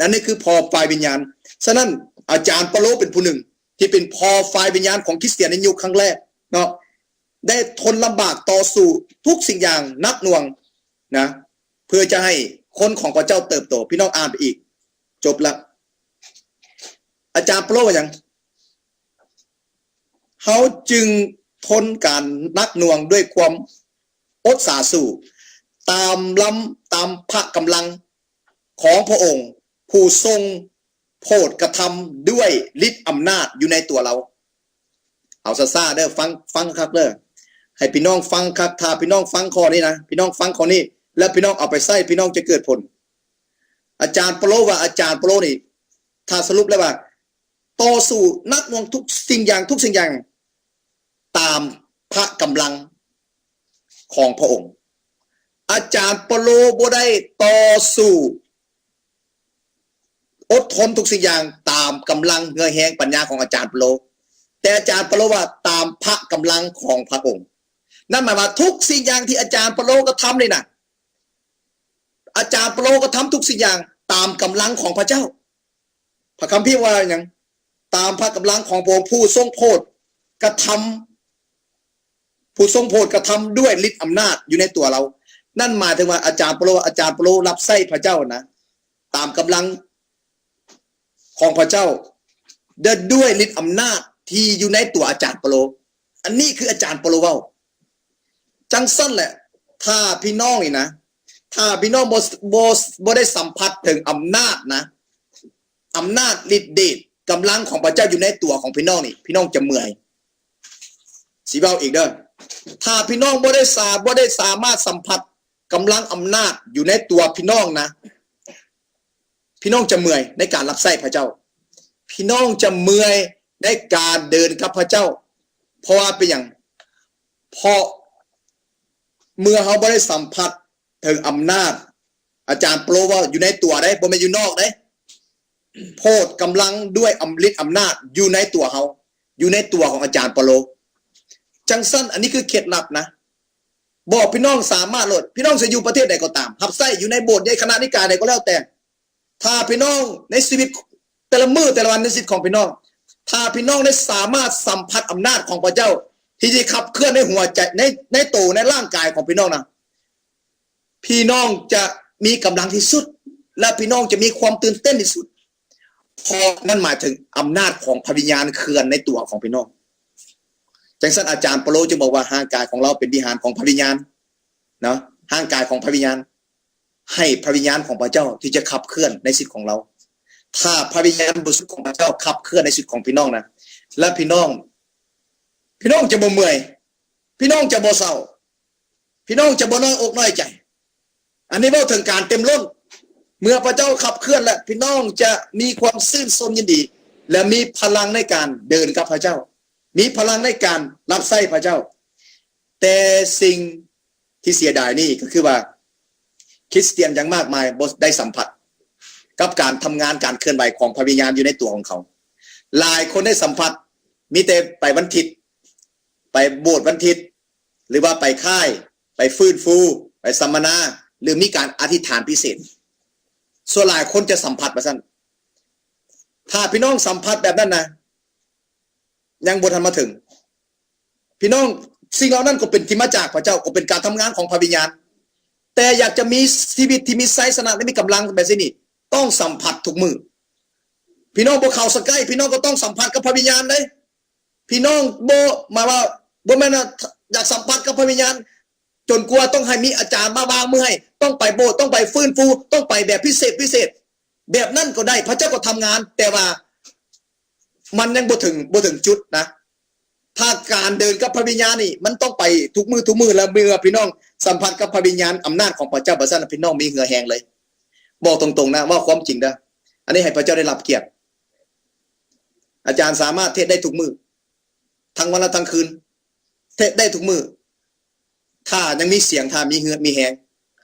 ອັນນີ້ຄືພໍ່ຝ່າຍວິນຍານ. ສະນັ້ນ ອາຈານເປາໂລເປັນຜູ້ໜຶ່ງທີ່ເປັນພໍ່ຝ່າຍວິນຍານຂອງຄຣິສຕຽນໃນຍຸກຄັ້ງແລກເນາະ ໄດ້ທົນລຳບາກຕໍ່ສູ້ທຸກສິ່ງຢ່າງໜັກໜ່ວງນະ ເພື່ອຈະໃຫ້ຄົນຂອງພະເຈົ້າເຕີບໂຕ. ພີ່ນ້ອງອ່ານໄປອີກ ຈົບລະ. ອາຈານເປາໂລວ່າຫຍັງ? ເຮົາຈຶ່ງທົນການໜັກໜ່ວງດ້ວຍຄວາມອົດສາສູ້ ຕາມລຳ ຕາມພະກຳລັງຂອງພະອົງ ຜູ້ຊົງໂຜດກະທຳດ້ວຍລິດອຳນາດຢູ່ໃນຕົວລາວ. ເອົາຊ້າໆເດີ ຟັງ ຟັງຄັກເດີ ໃຫ້ພີ່ນ້ອງຟັງຄັກ. ຖ້າພີ່ນ້ອງຟັງຂໍ້ນີ້ນະ ພີ່ນ້ອງຟັງຂໍ້ນີ້ ແລ້ວພີ່ນ້ອງເອົາໄປໃຊ້ ພີ່ນ້ອງຈະເກີດຜົນ. ອາຈານເປາໂລວ່າ ອາຈານເປາໂລນີ້ ຖ້າສະຫຼຸບແລ້ວວ່າ ຕໍ່ສູ້ໜັກໜ່ວງທຸກສິ່ງຢ່າງ ທຸກສິ່ງຢ່າງ ຕາມພະກຳລັງຂອງພະອົງ. ອາຈານເປາໂລບໍ່ໄດ້ຕໍ່ສູ້ ອົດທົນທຸກສິ່ງຢ່າງຕາມກຳລັງເຫື່ອແຮງປັນຍາຂອງອາຈານເປາໂລ, ແຕ່ອາຈານເປາໂລວ່າ ຕາມພະກຳລັງຂອງພະອົງ. ນັ້ນໝາຍວ່າທຸກສິ່ງຢ່າງທີ່ອາຈານເປາໂລກະທຳນີ້ນະ, ອາຈານເປາໂລກະທຳທຸກສິ່ງຢ່າງຕາມກຳລັງຂອງພະເຈົ້າ. ພະຄຳພີວ່າຫຍັງ? ຕາມພະກຳລັງຂອງພະອົງ ຜູ້ຊົງໂຜດກະທຳ ຜູ້ຊົງໂຜດກະທຳດ້ວຍລິດອຳນາດຢູ່ໃນຕົວລາວ. ນັ້ນໝາຍເຖິງວ່າອາຈານເປາໂລ ອາຈານເປາໂລຮັບໃຊ້ພະເຈົ້ານະ ຕາມກຳລັງຂອງພະເຈົ້າ ແລະ ດ້ວຍລິດອຳນາດທີ່ຢູ່ໃນຕົວອາຈານເປາໂລ. ອັນນີ້ຄືອາຈານເປາໂລເວົ້າ. ຈັ່ງຊັ້ນແຫຼະ ຖ້າພີ່ນ້ອງນີ້ນະ ຖ້າພີ່ນ້ອງບໍ່ ບໍ່ ບໍ່ໄດ້ສຳຜັດເຖິງອຳນາດນະ ອຳນາດລິດເດດກຳລັງຂອງພະເຈົ້າຢູ່ໃນຕົວຂອງພີ່ນ້ອງນີ້ ພີ່ນ້ອງຈະເມື່ອຍ. ຊິເວົ້າອີກເດີ ຖ້າພີ່ນ້ອງບໍ່ໄດ້ສາ ບໍ່ໄດ້ສາມາດສຳຜັດກຳລັງອຳນາດຢູ່ໃນຕົວພີ່ນ້ອງນະ ພີ່ນ້ອງຈະເມື່ອຍໃນການຮັບໃຊ້ພະເຈົ້າ. ພີ່ນ້ອງຈະເມື່ອຍໃນການເດີນກັບພະເຈົ້າ. ເພາະວ່າເປັນຫຍັງ? ເພາະເມື່ອເຮົາບໍ່ໄດ້ສຳຜັດເຖິງອຳນາດ, ອາຈານເປາໂລເວົ້າ ຢູ່ໃນຕົວເດ້ ບໍ່ແມ່ນຢູ່ນອກເດ້. ໂຜດກຳລັງດ້ວຍອຳ ລິດອຳນາດຢູ່ໃນຕົວເຮົາ, ຢູ່ໃນຕົວຂອງອາຈານເປາໂລ. ຈັ່ງຊັ້ນ ອັນນີ້ຄືເຄັດລັບນະ. ບອກພີ່ນ້ອງສາມາດໂລດ, ພີ່ນ້ອງຈະຢູ່ປະເທດໃດກໍຕາມ, ຮັບໃຊ້ຢູ່ໃນໂບດໃຫຍ່ ຄະນະນິກາຍໃດກໍແລ້ວແຕ່, ຖ້າພີ່ນ້ອງໃນຊີວິດແຕ່ລະມື້ແຕ່ລະວັນໃນຊີວິດຂອງພີ່ນ້ອງ, ຖ້າພີ່ນ້ອງໄດ້ສາມາດສຳຜັດອຳນາດຂອງພະເຈົ້າ ທີ່ຈະຂັບເຄື່ອນໃນຫົວໃຈ, ໃນ ໃນໂຕ, ໃນຮ່າງກາຍຂອງພີ່ນ້ອງນະ, ພີ່ນ້ອງຈະມີກຳລັງທີ່ສຸດ ແລະ ພີ່ນ້ອງຈະມີຄວາມຕື່ນເຕັ້ນທີ່ສຸດ. ເພາະນັ້ນໝາຍເຖິງອຳນາດຂອງພະວິນຍານເຄື່ອນໃນຕົວຂອງພີ່ນ້ອງ. ຈັ່ງຊັ້ນອາຈານເປາໂລຈຶ່ງບອກວ່າ ຮ່າງກາຍຂອງລາວເປັນວິຫານຂອງພະວິນຍານເນາະ, ຮ່າງກາຍຂອງພະວິນຍານ. ໃຫ້ພະວິນຍານຂອງພະເຈົ້າທີ່ຈະຂັບເຄື່ອນໃນຊີວິດຂອງລາວ. ຖ້າພະວິນຍານບໍລິສຸດຂອງພະເຈົ້າຂັບເຄື່ອນໃນຊີວິດຂອງພີ່ນ້ອງນະ, ແລະ ພີ່ນ້ອງ, ພີ່ນ້ອງຈະບໍ່ເມື່ອຍ, ພີ່ນ້ອງຈະບໍ່ເສົ້າ. ພີ່ນ້ອງຈະບໍ່ນ້ອຍອົກນ້ອຍໃຈ. ອັນນີ້ເວົ້າເຖິງການເຕັມລົ້ນ. ເມື່ອພະເຈົ້າຂັບເຄື່ອນແລ້ວ, ພີ່ນ້ອງຈະມີຄວາມຊື່ນຊົມຍິນດີ ແລະ ມີພະລັງໃນການເດີນກັບພະເຈົ້າ, ມີພະລັງໃນການຮັບໃຊ້ພະເຈົ້າ. ແຕ່ສິ່ງທີ່ເສຍດາຍນີ້ກໍຄືວ່າ ຄຣິສຕຽນຢ່າງມາກມາຍບໍ່ໄດ້ສຳຜັດກັບການທຳງານ ການເຄື່ອນໄຫວຂອງພະວິນຍານຢູ່ໃນຕົວຂອງເຂົາ. ຫຼາຍຄົນໄດ້ສຳຜັດ ມີແຕ່ໄປວັນທິດ, ໄປໂບດວັນທິດ, ຫຼືວ່າໄປຄ້າຍ, ໄປຟື້ນຟູ, ໄປສຳມະນາ ຫຼືມີການອະທິຖານພິເສດ. ສ່ວນຫຼາຍຄົນຈະສຳຜັດວ່າຊັ້ນ. ຖ້າພີ່ນ້ອງສຳຜັດແບບນັ້ນນະ, ຍັງບໍ່ທັນມາເຖິງ. ພີ່ນ້ອງ, ສິ່ງເຫຼົ່ານັ້ນກໍເປັນທີ່ມາຈາກພະເຈົ້າ, ກໍເປັນການທຳງານຂອງພະວິນຍານ. ແຕ່ຢາກຈະມີຊີວິດທີ່ມີໄຊຊະນະ ແລະ ມີກຳລັງແບບຊີ້ນີ້, ຕ້ອງສຳຜັດທຸກມື້. ພີ່ນ້ອງບໍ່ເຂົ້າສະໄກ, ພີ່ນ້ອງກໍຕ້ອງສຳຜັດກັບພະວິນຍານເດ້. ພີ່ນ້ອງບໍ່ ໝາຍວ່າ ບໍ່ແມ່ນວ່າຢາກສຳຜັດກັບພະວິນຍານ ຈົນກວ່າຕ້ອງໃຫ້ມີອາຈານມາວາງມືໃຫ້, ຕ້ອງໄປໂບດ, ຕ້ອງໄປຟື້ນຟູ, ຕ້ອງໄປແບບພິເສດ, ພິເສດ. ແບບນັ້ນກໍໄດ້, ພະເຈົ້າກໍທຳງານ, ແຕ່ວ່າມັນຍັງບໍ່ເຖິງ, ບໍ່ເຖິງຈຸດນະ. ຖ້າການເດີນກັບພະວິນຍານນີ້ ມັນຕ້ອງໄປທຸກມື້, ທຸກມື້, ແລ້ວເມື່ອພີ່ນ້ອງສຳຜັດກັບພະວິນຍານ, ອຳນາດຂອງພະເຈົ້າ, ບາດຊັ້ນ ພີ່ນ້ອງມີເຫື່ອແຮງເລີຍ. ບອກຕົງໆນະ, ເວົ້າຄວາມຈິງເດີ. ອັນນີ້ໃຫ້ພະເຈົ້າໄດ້ຮັບກຽດ. ອາຈານສາມາດເທດໄດ້ທຸກມື້, ທັງວັນ ແລະ ທັງຄືນ, ເທດໄດ້ທຸກມື້. ຖ້າຍັງມີສຽງ, ຖ້າມີເຫື່ອ, ມີແຮງ.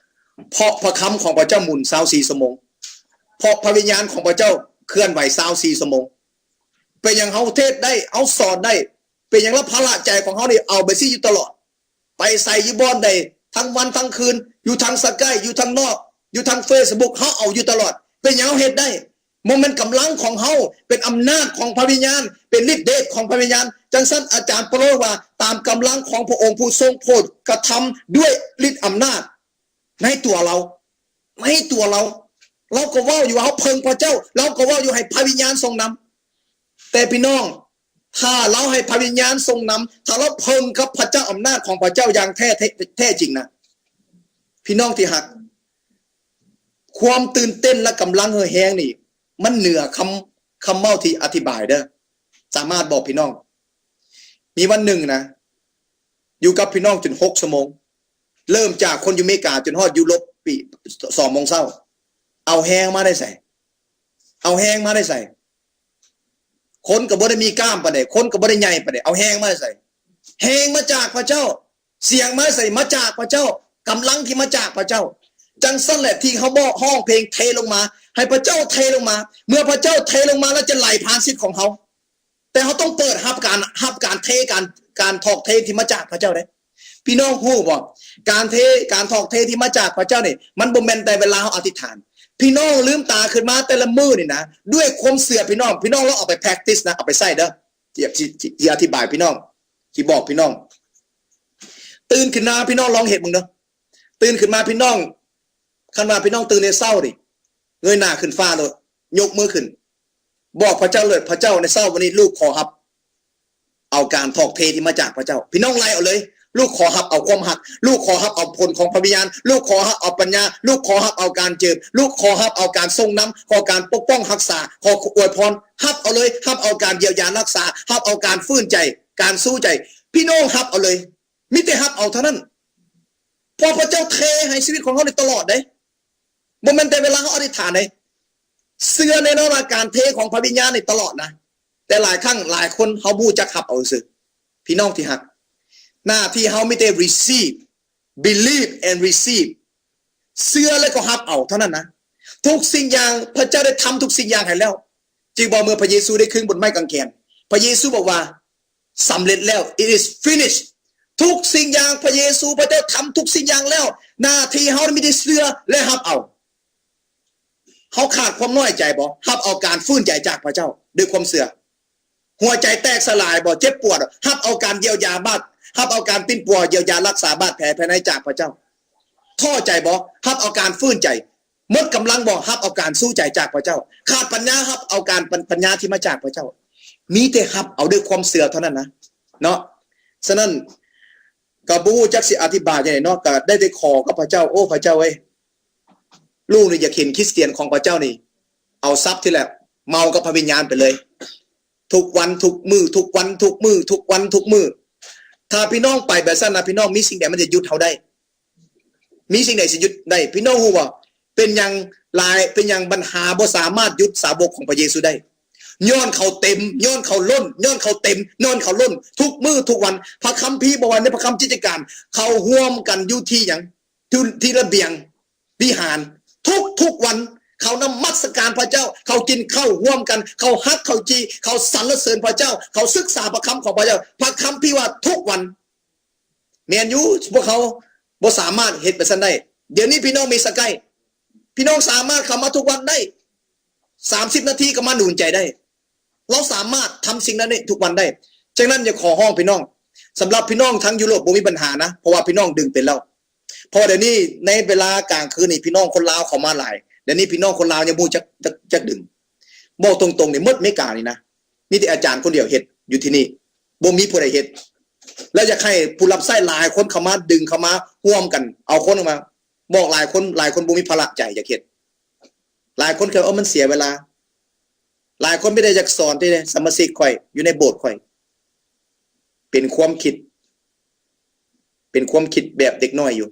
ເພາະພະຄຳຂອງພະເຈົ້າໝູນຊາວສີ່ຊົ່ວໂມງ. ເພາະພະວິນຍານຂອງພະເຈົ້າເຄື່ອນໄຫວຊາວສີ່ຊົ່ວໂມງ. ເປັນຫຍັງເຮົາເທດໄດ້ ເຮົາສອນໄດ້? ເປັນຫຍັງລະພາລະໃຈຂອງເຮົານີ້ເອົາໄປຊີ້ຢູ່ຕະຫຼອດ? ໄປໃສ ຢູ່ບ່ອນໃດ ທັງວັນທັງຄືນ ຢູ່ທາງ Skype ຢູ່ທາງນອກ ຢູ່ທາງ Facebook ເຮົາເອົາຢູ່ຕະຫຼອດ. ເປັນຫຍັງເຮົາເຮັດໄດ້? ບໍ່ແມ່ນກຳລັງຂອງເຮົາ ເປັນອຳນາດຂອງພະວິນຍານ ເປັນລິດເດດຂອງພະວິນຍານ. ຈັ່ງຊັ້ນ ອາຈານເປາໂລວ່າ ຕາມກຳລັງຂອງພະອົງຜູ້ຊົງໂຜດກະທຳດ້ວຍລິດອຳນາດໃນຕົວລາວ ໃນຕົວລາວ. ລາວກໍເວົ້າຢູ່ວ່າເຮົາເພິ່ງພະເຈົ້າ ລາວກໍເວົ້າຢູ່ໃຫ້ພະວິນຍານຊົງນຳ. ແຕ່ພີ່ນ້ອງ ຖ້າລາວໃຫ້ພະວິນຍານຊົງນຳ ຖ້າລາວເພິ່ງກັບພະເຈົ້າ ອຳນາດຂອງພະເຈົ້າຢ່າງແທ້ ແທ້ ແທ້ຈິງນະ ພີ່ນ້ອງທີ່ຮັກ, ຄວາມຕື່ນເຕັ້ນ ແລະ ກຳລັງເຫື່ອແຮງນີ້ ມັນເໜືອຄຳ ຄຳເວົ້າທີ່ອະທິບາຍເດີ້. ສາມາດບອກພີ່ນ້ອງ ມີວັນໜຶ່ງນະ ຢູ່ກັບພີ່ນ້ອງຈົນຫົກຊົ່ວໂມງ, ເລີ່ມຈາກຄົນຢູ່ເມກາຈົນຮອດຢູໂຣບ ປີ ສອງໂມງເຊົ້າ. ເອົາແຮງມາໄດ້ໃສ? ເອົາແຮງມາໄດ້ໃສ? ຄົນກໍບໍ່ໄດ້ມີກ້າມປານໃດ, ຄົນກໍບໍ່ໄດ້ໃຫຍ່ປານໃດ, ເອົາແຮງມາໄດ້ໃສ? ແຮງມາຈາກພະເຈົ້າ. ສຽງມາໃສ? ມາຈາກພະເຈົ້າ. ກຳລັງທີ່ມາຈາກພະເຈົ້າ. ຈັ່ງຊັ້ນແຫຼະ ທີ່ເຮົາບອກ ຮ້ອງເພງເທລົງມາ ໃຫ້ພະເຈົ້າເທລົງມາ. ເມື່ອພະເຈົ້າເທລົງມາແລ້ວ ຈະໄຫຼຜ່ານຊີວິດຂອງເຮົາ. ແຕ່ເຮົາຕ້ອງເປີດຮັບການ ຮັບການເທ ການ ການຖອກເທທີ່ມາຈາກພະເຈົ້າເດ້. ພີ່ນ້ອງຮູ້ບໍ່? ການເທ ການຖອກເທທີ່ມາຈາກພະເຈົ້ານີ້ ມັນບໍ່ແມ່ນແຕ່ເວລາເຮົາອະທິດຖານ. ພີ່ນ້ອງລືມຕາຂຶ້ນມາແຕ່ລະມື້ນີ້ນະ ດ້ວຍຄວາມເຊື່ອ ພີ່ນ້ອງ ພີ່ນ້ອງລອງເອົາໄປ practice ນະ ເອົາໄປໃຊ້ເດີ້. ທີ່ ທີ່ ທີ່ອະທິບາຍພີ່ນ້ອງ ທີ່ບອກພີ່ນ້ອງ. ຕື່ນຂຶ້ນມາ ພີ່ນ້ອງລອງເຮັດເບິ່ງເດີ້. ຕື່ນຂຶ້ນມາ ພີ່ນ້ອງ ຄັນວ່າພີ່ນ້ອງຕື່ນແຕ່ເຊົ້ານີ້ ເງີຍໜ້າຂຶ້ນຟ້າໂລດ, ຍົກມືຂຶ້ນ ບອກພະເຈົ້າເລີຍ, ພະເຈົ້າ ໃນເຊົ້າວັນນີ້ ລູກຂໍຮັບເອົາການຖອກເທທີ່ມາຈາກພະເຈົ້າ. ພີ່ນ້ອງໄລ່ເອົາເລີຍ, ລູກຂໍຮັບເອົາຄວາມຮັກ, ລູກຂໍຮັບເອົາຜົນຂອງພະວິນຍານ, ລູກຂໍຮັບເອົາປັນຍາ, ລູກຂໍຮັບເອົາການເຈີມ, ລູກຂໍຮັບເອົາການຊົງນຳ, ຂໍການປົກປ້ອງຮັກສາ, ຂໍອວຍພອນ. ຮັບເອົາເລີຍ, ຮັບເອົາການຢຽວຢາຮັກສາ, ຮັບເອົາການຟື້ນໃຈ, ການຊູໃຈ. ພີ່ນ້ອງຮັບເອົາເລີຍ. ມີແຕ່ຮັບເອົາເທົ່ານັ້ນ. ເພາະພະເຈົ້າເທໃຫ້ຊີວິດຂອງເຮົານີ້ຕະຫຼອດເດ້. ບໍ່ແມ່ນແຕ່ເວລາເຮົາອະທິດຖານເດ້. ເຊື່ອແນ່ນອນວ່າການເທຂອງພະວິນຍານນີ້ຕະຫຼອດນະ. ແຕ່ຫຼາຍຄັ້ງຫຼາຍຄົນເຮົາບໍ່ຮູ້ຈັກຮັບເອົາຊື່. ພີ່ນ້ອງທີ່ຮັກ, ໜ້າທີ່ເຮົາມີແຕ່ receive, believe and receive. ເຊື່ອແລ້ວກໍຮັບເອົາເທົ່ານັ້ນນະ. ທຸກສິ່ງຢ່າງ ພະເຈົ້າໄດ້ທຳທຸກສິ່ງຢ່າງໃຫ້ແລ້ວ. ຈິງບໍ່? ເມື່ອພະເຢຊູໄດ້ຄຶງບົນໄມ້ກາງແຂນ, ພະເຢຊູບອກວ່າ ສຳເລັດແລ້ວ, it is finished. ທຸກສິ່ງຢ່າງ ພະເຢຊູ ພະເຈົ້າທຳທຸກສິ່ງຢ່າງແລ້ວ. ໜ້າທີ່ເຮົາມີແຕ່ເຊື່ອ ແລະ ຮັບເອົາ. ເຮົາຂາດຄວາມນ້ອຍໃຈບໍ່? ຮັບເອົາການຟື້ນໃຈຈາກພະເຈົ້າດ້ວຍຄວາມເຊື່ອ. ຫົວໃຈແຕກສະຫຼາຍບໍ່? ເຈັບປວດ? ຮັບເອົາການຢຽວຢາບາດ, ຮັບເອົາການປິ່ນປົວ ຢຽວຢາຮັກສາບາດແຜພາຍໃນຈາກພະເຈົ້າ. ທໍ້ໃຈບໍ່? ຮັບເອົາການຟື້ນໃຈ. ໝົດກຳລັງບໍ່? ຮັບເອົາການຊູໃຈຈາກພະເຈົ້າ. ຂາດປັນຍາ? ຮັບເອົາການປັນ ປັນຍາທີ່ມາຈາກພະເຈົ້າ. ມີແຕ່ຮັບເອົາດ້ວຍຄວາມເຊື່ອເທົ່ານັ້ນນະ ເນາະ. ສະນັ້ນ ກໍບໍ່ຮູ້ຈັກຊິອະທິບາຍຈັ່ງໃດເນາະ, ກໍໄດ້ແຕ່ຂໍກັບພະເຈົ້າ, ໂອ້ ພະເຈົ້າເອີຍ, ລູກນີ້ຢາກເຫັນຄຣິສຕຽນຂອງພະເຈົ້ານີ້ ເອົາສັບທີລະເມົາກັບພະວິນຍານໄປເລີຍ ທຸກວັນທຸກມື້ ທຸກວັນທຸກມື້ ທຸກວັນທຸກມື້. ຖ້າພີ່ນ້ອງໄປແບບຊັ້ນນະ ພີ່ນ້ອງ ມີສິ່ງໃດມັນຈະຢຸດເຮົາໄດ້? ມີສິ່ງໃດຊິຢຸດໄດ້? ພີ່ນ້ອງຮູ້ບໍ່? ເປັນຫຍັງຫຼາຍ ເປັນຫຍັງບັນຫາບໍ່ສາມາດຢຸດສາວົກຂອງພະເຢຊູໄດ້? ຍ້ອນເຂົາເຕັມ, ຍ້ອນເຂົາລົ້ນ, ຍ້ອນເຂົາເຕັມ, ຍ້ອນເຂົາລົ້ນ ທຸກມື້ທຸກວັນ. ພະຄຳພີບອກວ່າ ໃນພະຄຳກິດຈະການ ເຂົາຮ່ວມກັນຢູ່ທີ່ຫຍັງ? ທີ່ ທີ່ລະບຽງວິຫານ ທຸກໆວັນ. ເຂົານະມັດສະການພະເຈົ້າ, ເຂົາກິນເຂົ້າຮ່ວມກັນ, ເຂົາຫັກເຂົ້າຈີ່, ເຂົາສັນລະເສີນພະເຈົ້າ, ເຂົາສຶກສາພະຄຳຂອງພະເຈົ້າ. ພະຄຳພີວ່າທຸກວັນ. ແມ່ນຢູ່ ພວກເຮົາບໍ່ສາມາດເຮັດແບບຊັ້ນໄດ້. ດຽວນີ້ພີ່ນ້ອງມີ Skype, ພີ່ນ້ອງສາມາດເຂົ້າມາທຸກວັນໄດ້ ສາມສິບນາທີກໍມາໜູນໃຈໄດ້. ເຮົາສາມາດທຳສິ່ງນັ້ນໄດ້ທຸກວັນໄດ້. ຈັ່ງນັ້ນ ຢາກຂໍຮ້ອງພີ່ນ້ອງ, ສຳລັບພີ່ນ້ອງທາງຢູໂຣບບໍ່ມີບັນຫານະ, ເພາະວ່າພີ່ນ້ອງດຶງເປັນແລ້ວ. ເພາະວ່າດຽວນີ້ໃນເວລາກາງຄືນນີ້ ພີ່ນ້ອງຄົນລາວເຂົ້າມາຫຼາຍ. ດຽວນີ້ພີ່ນ້ອງຄົນລາວຍັງບໍ່ຮູ້ຈັກ ຈັກ ຈັກດຶງ. ເວົ້າຕົງໆນີ້ ໝົດເມການີ້ນະ ມີແຕ່ອາຈານຄົນດຽວເຮັດຢູ່ທີ່ນີ້, ບໍ່ມີຜູ້ໃດເຮັດ. ແລ້ວຢາກໃຫ້ຜູ້ຮັບໃຊ້ຫຼາຍຄົນເຂົ້າມາ ດຶງເຂົ້າມາ ຮ່ວມກັນເອົາຄົນເຂົ້າມາ. ບອກຫຼາຍຄົນ ຫຼາຍຄົນບໍ່ມີພາລະໃຈຢາກເຮັດ. ຫຼາຍຄົນກໍ ເອີ ມັນເສຍເວລາ. ຫຼາຍຄົນມີແຕ່ຢາກສອນເດ້ ສະມາຊິກຂ້ອຍ ຢູ່ໃນໂບດຂ້ອຍ. ເປັນຄວາມຄິດ ເປັນຄວາມຄິດແບບເດັກນ້ອຍຢູ່.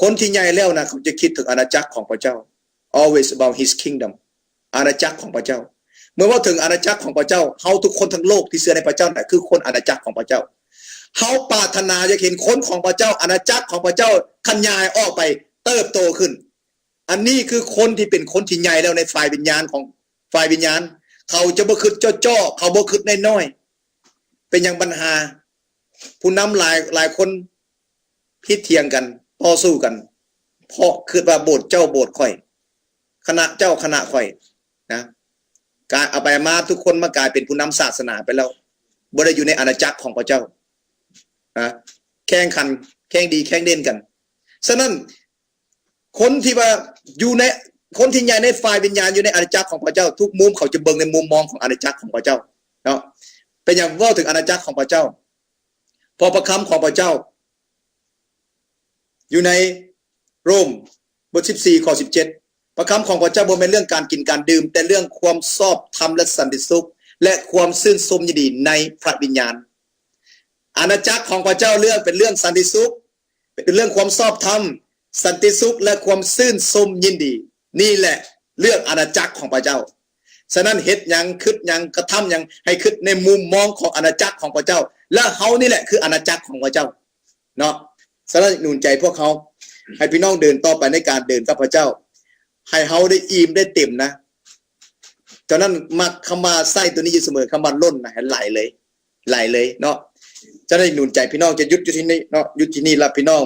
ຄົນທີ່ໃຫຍ່ແລ້ວນະ ເຂົາຈະຄິດເຖິງອານາຈັກຂອງພະເຈົ້າ. Always about his kingdom. ອານາຈັກຂອງພະເຈົ້າ. ເມື່ອເວົ້າເຖິງອານາຈັກຂອງພະເຈົ້າ, ເຮົາທຸກຄົນທັງໂລກທີ່ເຊື່ອໃນພະເຈົ້ານະ ຄືຄົນອານາຈັກຂອງພະເຈົ້າ. ເຮົາປາດຖະໜາຢາກເຫັນຄົນຂອງພະເຈົ້າ, ອານາຈັກຂອງພະເຈົ້າຂະຫຍາຍອອກໄປ, ເຕີບໂຕຂຶ້ນ. ອັນນີ້ຄືຄົນທີ່ເປັນຄົນທີ່ໃຫຍ່ແລ້ວໃນຝ່າຍວິນຍານຂອງ ຝ່າຍວິນຍານ. ເຂົາຈະບໍ່ຄິດເຈາະໆ ເຂົາບໍ່ຄິດນ້ອຍໆ. ເປັນຫຍັງບັນຫາ ຜູ້ນຳຫຼາຍ ຫຼາຍຄົນຜິດຖຽງກັນ ຕໍ່ສູ້ກັນ ເພາະຄິດວ່າໂບດເຈົ້າໂບດຂ້ອຍ ຄະນະເຈົ້າຄະນະຂ້ອຍນະ. ກາຍ ເອົາໄປມາທຸກຄົນມາກາຍເປັນຜູ້ນຳສາສະໜາໄປແລ້ວ ບໍ່ໄດ້ຢູ່ໃນອານາຈັກຂອງພະເຈົ້ານະ ແຂ່ງຂັນ ແຂ່ງດີແຂ່ງເດັ່ນກັນ. ສະນັ້ນ ຄົນທີ່ວ່າຢູ່ໃນ ຄົນທີ່ໃຫຍ່ໃນຝ່າຍວິນຍານ ຢູ່ໃນອານາຈັກຂອງພະເຈົ້າ ທຸກມຸມເຂົາຈະເບິ່ງໃນມຸມມອງຂອງອານາຈັກຂອງພະເຈົ້າເນາະ. ເປັນຫຍັງເວົ້າເຖິງອານາຈັກຂອງພະເຈົ້າ? ເພາະພະຄຳຂອງພະເຈົ້າ ຢູ່ໃນໂຣມບົດສິບສີ່ ຂໍ້ສິບເຈັດ ພະຄຳຂອງພະເຈົ້າບໍ່ແມ່ນເລື່ອງການກິນການດື່ມ ແຕ່ເລື່ອງຄວາມຊອບທຳ ແລະ ສັນຕິສຸກ ແລະ ຄວາມຊື່ນຊົມຍິນດີໃນພະວິນຍານ. ອານາຈັກຂອງພະເຈົ້າເລື່ອງ ເປັນເລື່ອງສັນຕິສຸກ ເປັນເລື່ອງຄວາມຊອບທຳ, ສັນຕິສຸກ ແລະ ຄວາມຊື່ນຊົມຍິນດີ. ນີ້ແຫຼະເລື່ອງອານາຈັກຂອງພະເຈົ້າ. ສະນັ້ນເຮັດຫຍັງ ຄິດຫຍັງ ກະທຳຫຍັງ ໃຫ້ຄິດໃນມຸມມອງຂອງອານາຈັກຂອງພະເຈົ້າ ແລະ ເຮົານີ້ແຫຼະຄືອານາຈັກຂອງພະເຈົ້າເນາະ. ສະນັ້ນໜູນໃຈພວກເຮົາ ໃຫ້ພີ່ນ້ອງເດີນຕໍ່ໄປໃນການເດີນກັບພະເຈົ້າ ໃຫ້ເຮົາໄດ້ອີ່ມໄດ້ເຕັມນະ. ເຈົ້ານັ້ນມັກຄຳວ່າ ໃຊ້ໂຕນີ້ຢູ່ສະເໝີ ຄຳວ່າລົ້ນນະ ໃຫ້ໄຫຼເລີຍ ໄຫຼເລີຍເນາະ. ເຈົ້າໄດ້ໜູນໃຈພີ່ນ້ອງ ຈະຢຸດຢູ່ທີ່ນີ້ເນາະ ຢຸດທີ່ນີ້ລະພີ່ນ້ອງ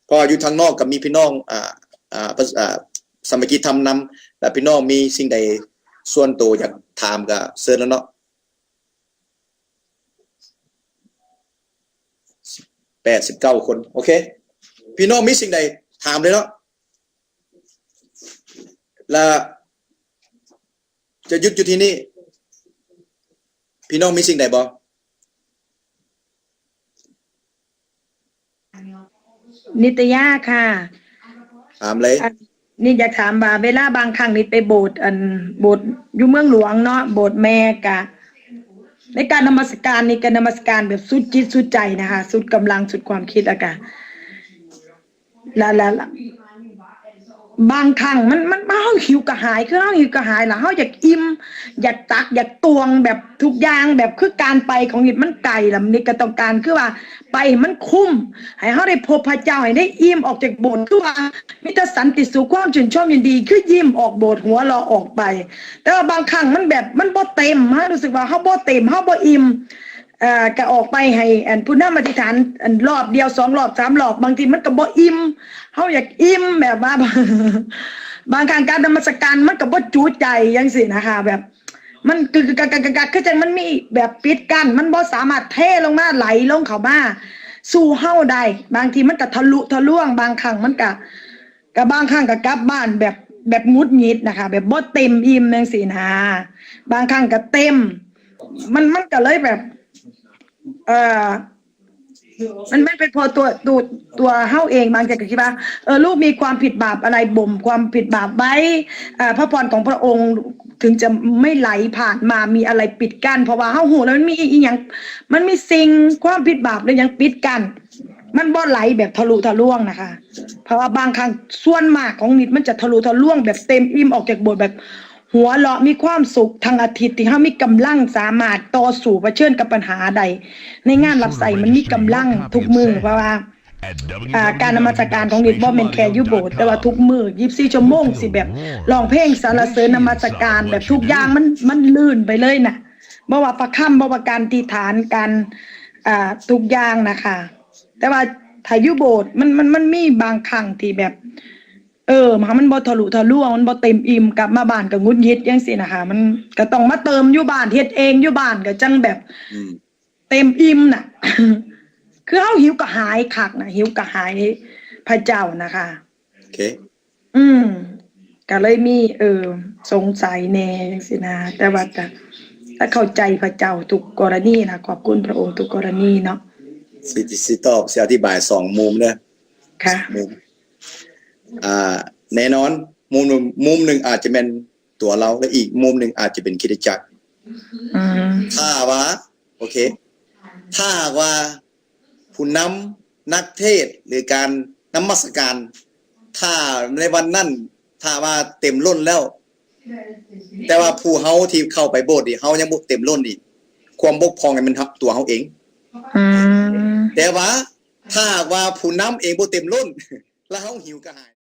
ເພາະວ່າຢູ່ທາງນອກກໍມີພີ່ນ້ອງ ອ່າ ອ່າ ອ່າ ສາມັກຄີທຳນຳ ລະພີ່ນ້ອງມີສິ່ງໃດສ່ວນໂຕຢາກຖາມກໍເຊີນລະເນາະ. ແປດສິບເກົ້າຄົນ ໂອເຄ ພີ່ນ້ອງມີສິ່ງໃດຖາມເລີຍເນາະ. ລະຈະຢຸດຢູ່ທີ່ນີ້ ພີ່ນ້ອງມີສິ່ງໃດບໍ່? ນິດຕະຍາຄ່ະ ຖາມເລີຍ. ອັນນີ້ຢາກຖາມວ່າ ເວລາບາງຄັ້ງນີ້ໄປໂບດ ອັນ ໂບດຢູ່ເມືອງຫຼວງເນາະ ໂບດແມ່ກະ ໃນການນະມັດສະການນີ້ກະນະມັດສະການແບບສຸດຈິດສຸດໃຈນະຄະ ສຸດກຳລັງ ສຸດຄວາມຄິດ ລະກະ ລະ ລະ ລະ ບາງຄັ້ງມັນ ມັນ ເຮົາຫິວກະຫາຍ ຄືເຮົາຫິວກະຫາຍລະ ເຮົາຢາກອີ່ມ ຢາກຕັກ ຢາກຕວງ ແບບທຸກຢ່າງ ແບບຄືການໄປຂອງນິດມັນໄກລະ ນິດກະຕ້ອງການ ຄືວ່າໄປໃຫ້ມັນຄຸ້ມ ໃຫ້ເຮົາໄດ້ພົບພະເຈົ້າ ໃຫ້ໄດ້ອີ່ມອອກຈາກໂບດ ຄືວ່າມີແຕ່ສັນຕິສຸກ ຄວາມຊື່ນຊົມຍິນດີ ຄືຍິ້ມອອກໂບດ ຫົວເລາະອອກໄປ. ແຕ່ວ່າບາງຄັ້ງມັນແບບ ມັນບໍ່ເຕັມ ເຮົາຮູ້ສຶກວ່າເຮົາບໍ່ເຕັມ ເຮົາບໍ່ອີ່ມ ເອີ ກະອອກໄປໃຫ້ອັນຜູ້ນຳອະທິຖານ ອັນ ຮອບດຽວ ສອງຮອບ ສາມຮອບ ບາງທີມັນກະບໍ່ອີ່ມ ເຮົາຢາກອີ່ມແບບວ່າ ບາງຄັ້ງການນະມັດສະການມັນກະບໍ່ຈຸໃຈຈັ່ງຊີ້ນະຄະ ແບບ ມັນກະ ກະ ກະ ກະ ກະ ຄືຈັ່ງມັນມີແບບປິດກັ້ນ ມັນບໍ່ສາມາດເທລົງມາ ໄຫຼລົງເຂົ້າມາສູ່ເຮົາໄດ້ ບາງທີມັນກະທະລຸທະລວງ ບາງຄັ້ງມັນກະ ກະບາງຄັ້ງກະກັບບ້ານແບບ ແບບຫງຸດຫງິດນະຄະ ແບບບໍ່ເຕັມອີ່ມຈັ່ງຊີ້ນະ ບາງຄັ້ງກະເຕັມ ມັນ ມັນກະເລີຍແບບ ເອີ ມັນ ມັນເປັນເພາະຕົວ ຕົວ ຕົວເຮົາເອງ ບາງເທື່ອກະຄິດວ່າ ເອີ ລູກມີຄວາມຜິດບາບອະໄລ ບົ່ມຄວາມຜິດບາບໄວ້ ເອີ ພະພອນຂອງພະອົງເຖິງຈະໄມ່ໄຫຼຜ່ານມາ ມີອະໄລປິດກັ້ນ ເພາະວ່າເຮົາຮູ້ແລ້ວ ມັນມີອີ່ຫຍັງ ມັນມີສິ່ງ ຄວາມຜິດບາບ ຫຼືຫຍັງປິດກັ້ນ ມັນບໍ່ໄຫຼແບບທະລຸທະລວງນະຄະ ເພາະວ່າບາງຄັ້ງ ສ່ວນມາກຂອງນິດມັນຈະທະລຸທະລວງ ແບບເຕັມອີ່ມ ອອກຈາກໂບດແບບ ຫົວເລາະມີຄວາມສຸກທັງອາທິດ ທີ່ເຮົາມີກຳລັງສາມາດຕໍ່ສູ້ປະເຊີນກັບບັນຫາໄດ້ ໃນງານຮັບໃຊ້ມັນມີກຳລັງທຸກມື້ ເພາະວ່າ ອ່າ ການນະມັດສະການຂອງນິດບໍ່ແມ່ນແຄ່ຢູ່ໂບດ ແຕ່ວ່າທຸກມື້ ຊາວສີ່ຊົ່ວໂມງ ຊິແບບຮ້ອງເພງສັນລະເສີນນະມັດສະການ ແບບທຸກຢ່າງມັນ ມັນລື່ນໄປເລີຍນະ ບໍ່ວ່າພະຄຳ ບໍ່ວ່າການອະທິຖານ ການ ອ່າ ທຸກຢ່າງນະຄະ ແຕ່ວ່າຖ້າຢູ່ໂບດ ມັນ ມັນ ມັນມີບາງຄັ້ງທີ່ແບບ ເອີ ມັນ ມັນບໍ່ທະລຸທະລວງ ມັນບໍ່ເຕັມອີ່ມ ກັບມາບ້ານກໍຫງຸດຫງິດຈັ່ງຊີ້ນະຄະ ມັນກໍຕ້ອງມາເຕີມຢູ່ບ້ານ ເຮັດເອງຢູ່ບ້ານກໍຈັ່ງແບບ ອືມ ເຕັມອີ່ມນະ ຄືເຮົາຫິວກະຫາຍຄັກນະ ຫິວກະຫາຍພະເຈົ້ານະຄະ ໂອເຄ ອືມ ກໍເລີຍມີ ເອີ ສົງໄສແດ່ຈັ່ງຊີ້ນະ ແຕ່ວ່າກໍ ກໍເຂົ້າໃຈພະເຈົ້າທຸກກໍລະນີນະ ຂອບຄຸນພະອົງທຸກກໍລະນີເນາະ ຊິ ຊິຕອບ ຊິອະທິບາຍສອງມຸມເດີ ຄ່ະ ມຸມ ອ່າ ແນ່ນອນ ມຸມໜຶ່ງ ມຸມໜຶ່ງອາດຈະແມ່ນຕົວເຮົາ ແລະ ອີກມຸມໜຶ່ງອາດຈະເປັນຄຣິສຕະຈັກ ອືມ ຖ້າວ່າ ໂອເຄ ຖ້າຫາກວ່າຜູ້ນຳນັກເທດ ຫຼື ການນະມັດສະການ ຖ້າໃນວັນນັ້ນ ຖ້າວ່າເຕັມລົ້ນແລ້ວ ແຕ່ວ່າຜູ້ເຮົາທີ່ເຂົ້າໄປໂບດນີ້ ເຮົາຍັງບໍ່ເຕັມລົ້ນນີ້ ຄວາມບົກຜ່ອງນີ້ແມ່ນຕົວເຮົາເອງ ອືມ ແຕ່ວ່າ ຖ້າຫາກວ່າຜູ້ນຳເອງບໍ່ເຕັມລົ້ນ ແລ້ວເຮົາຫິວກະຫາຍ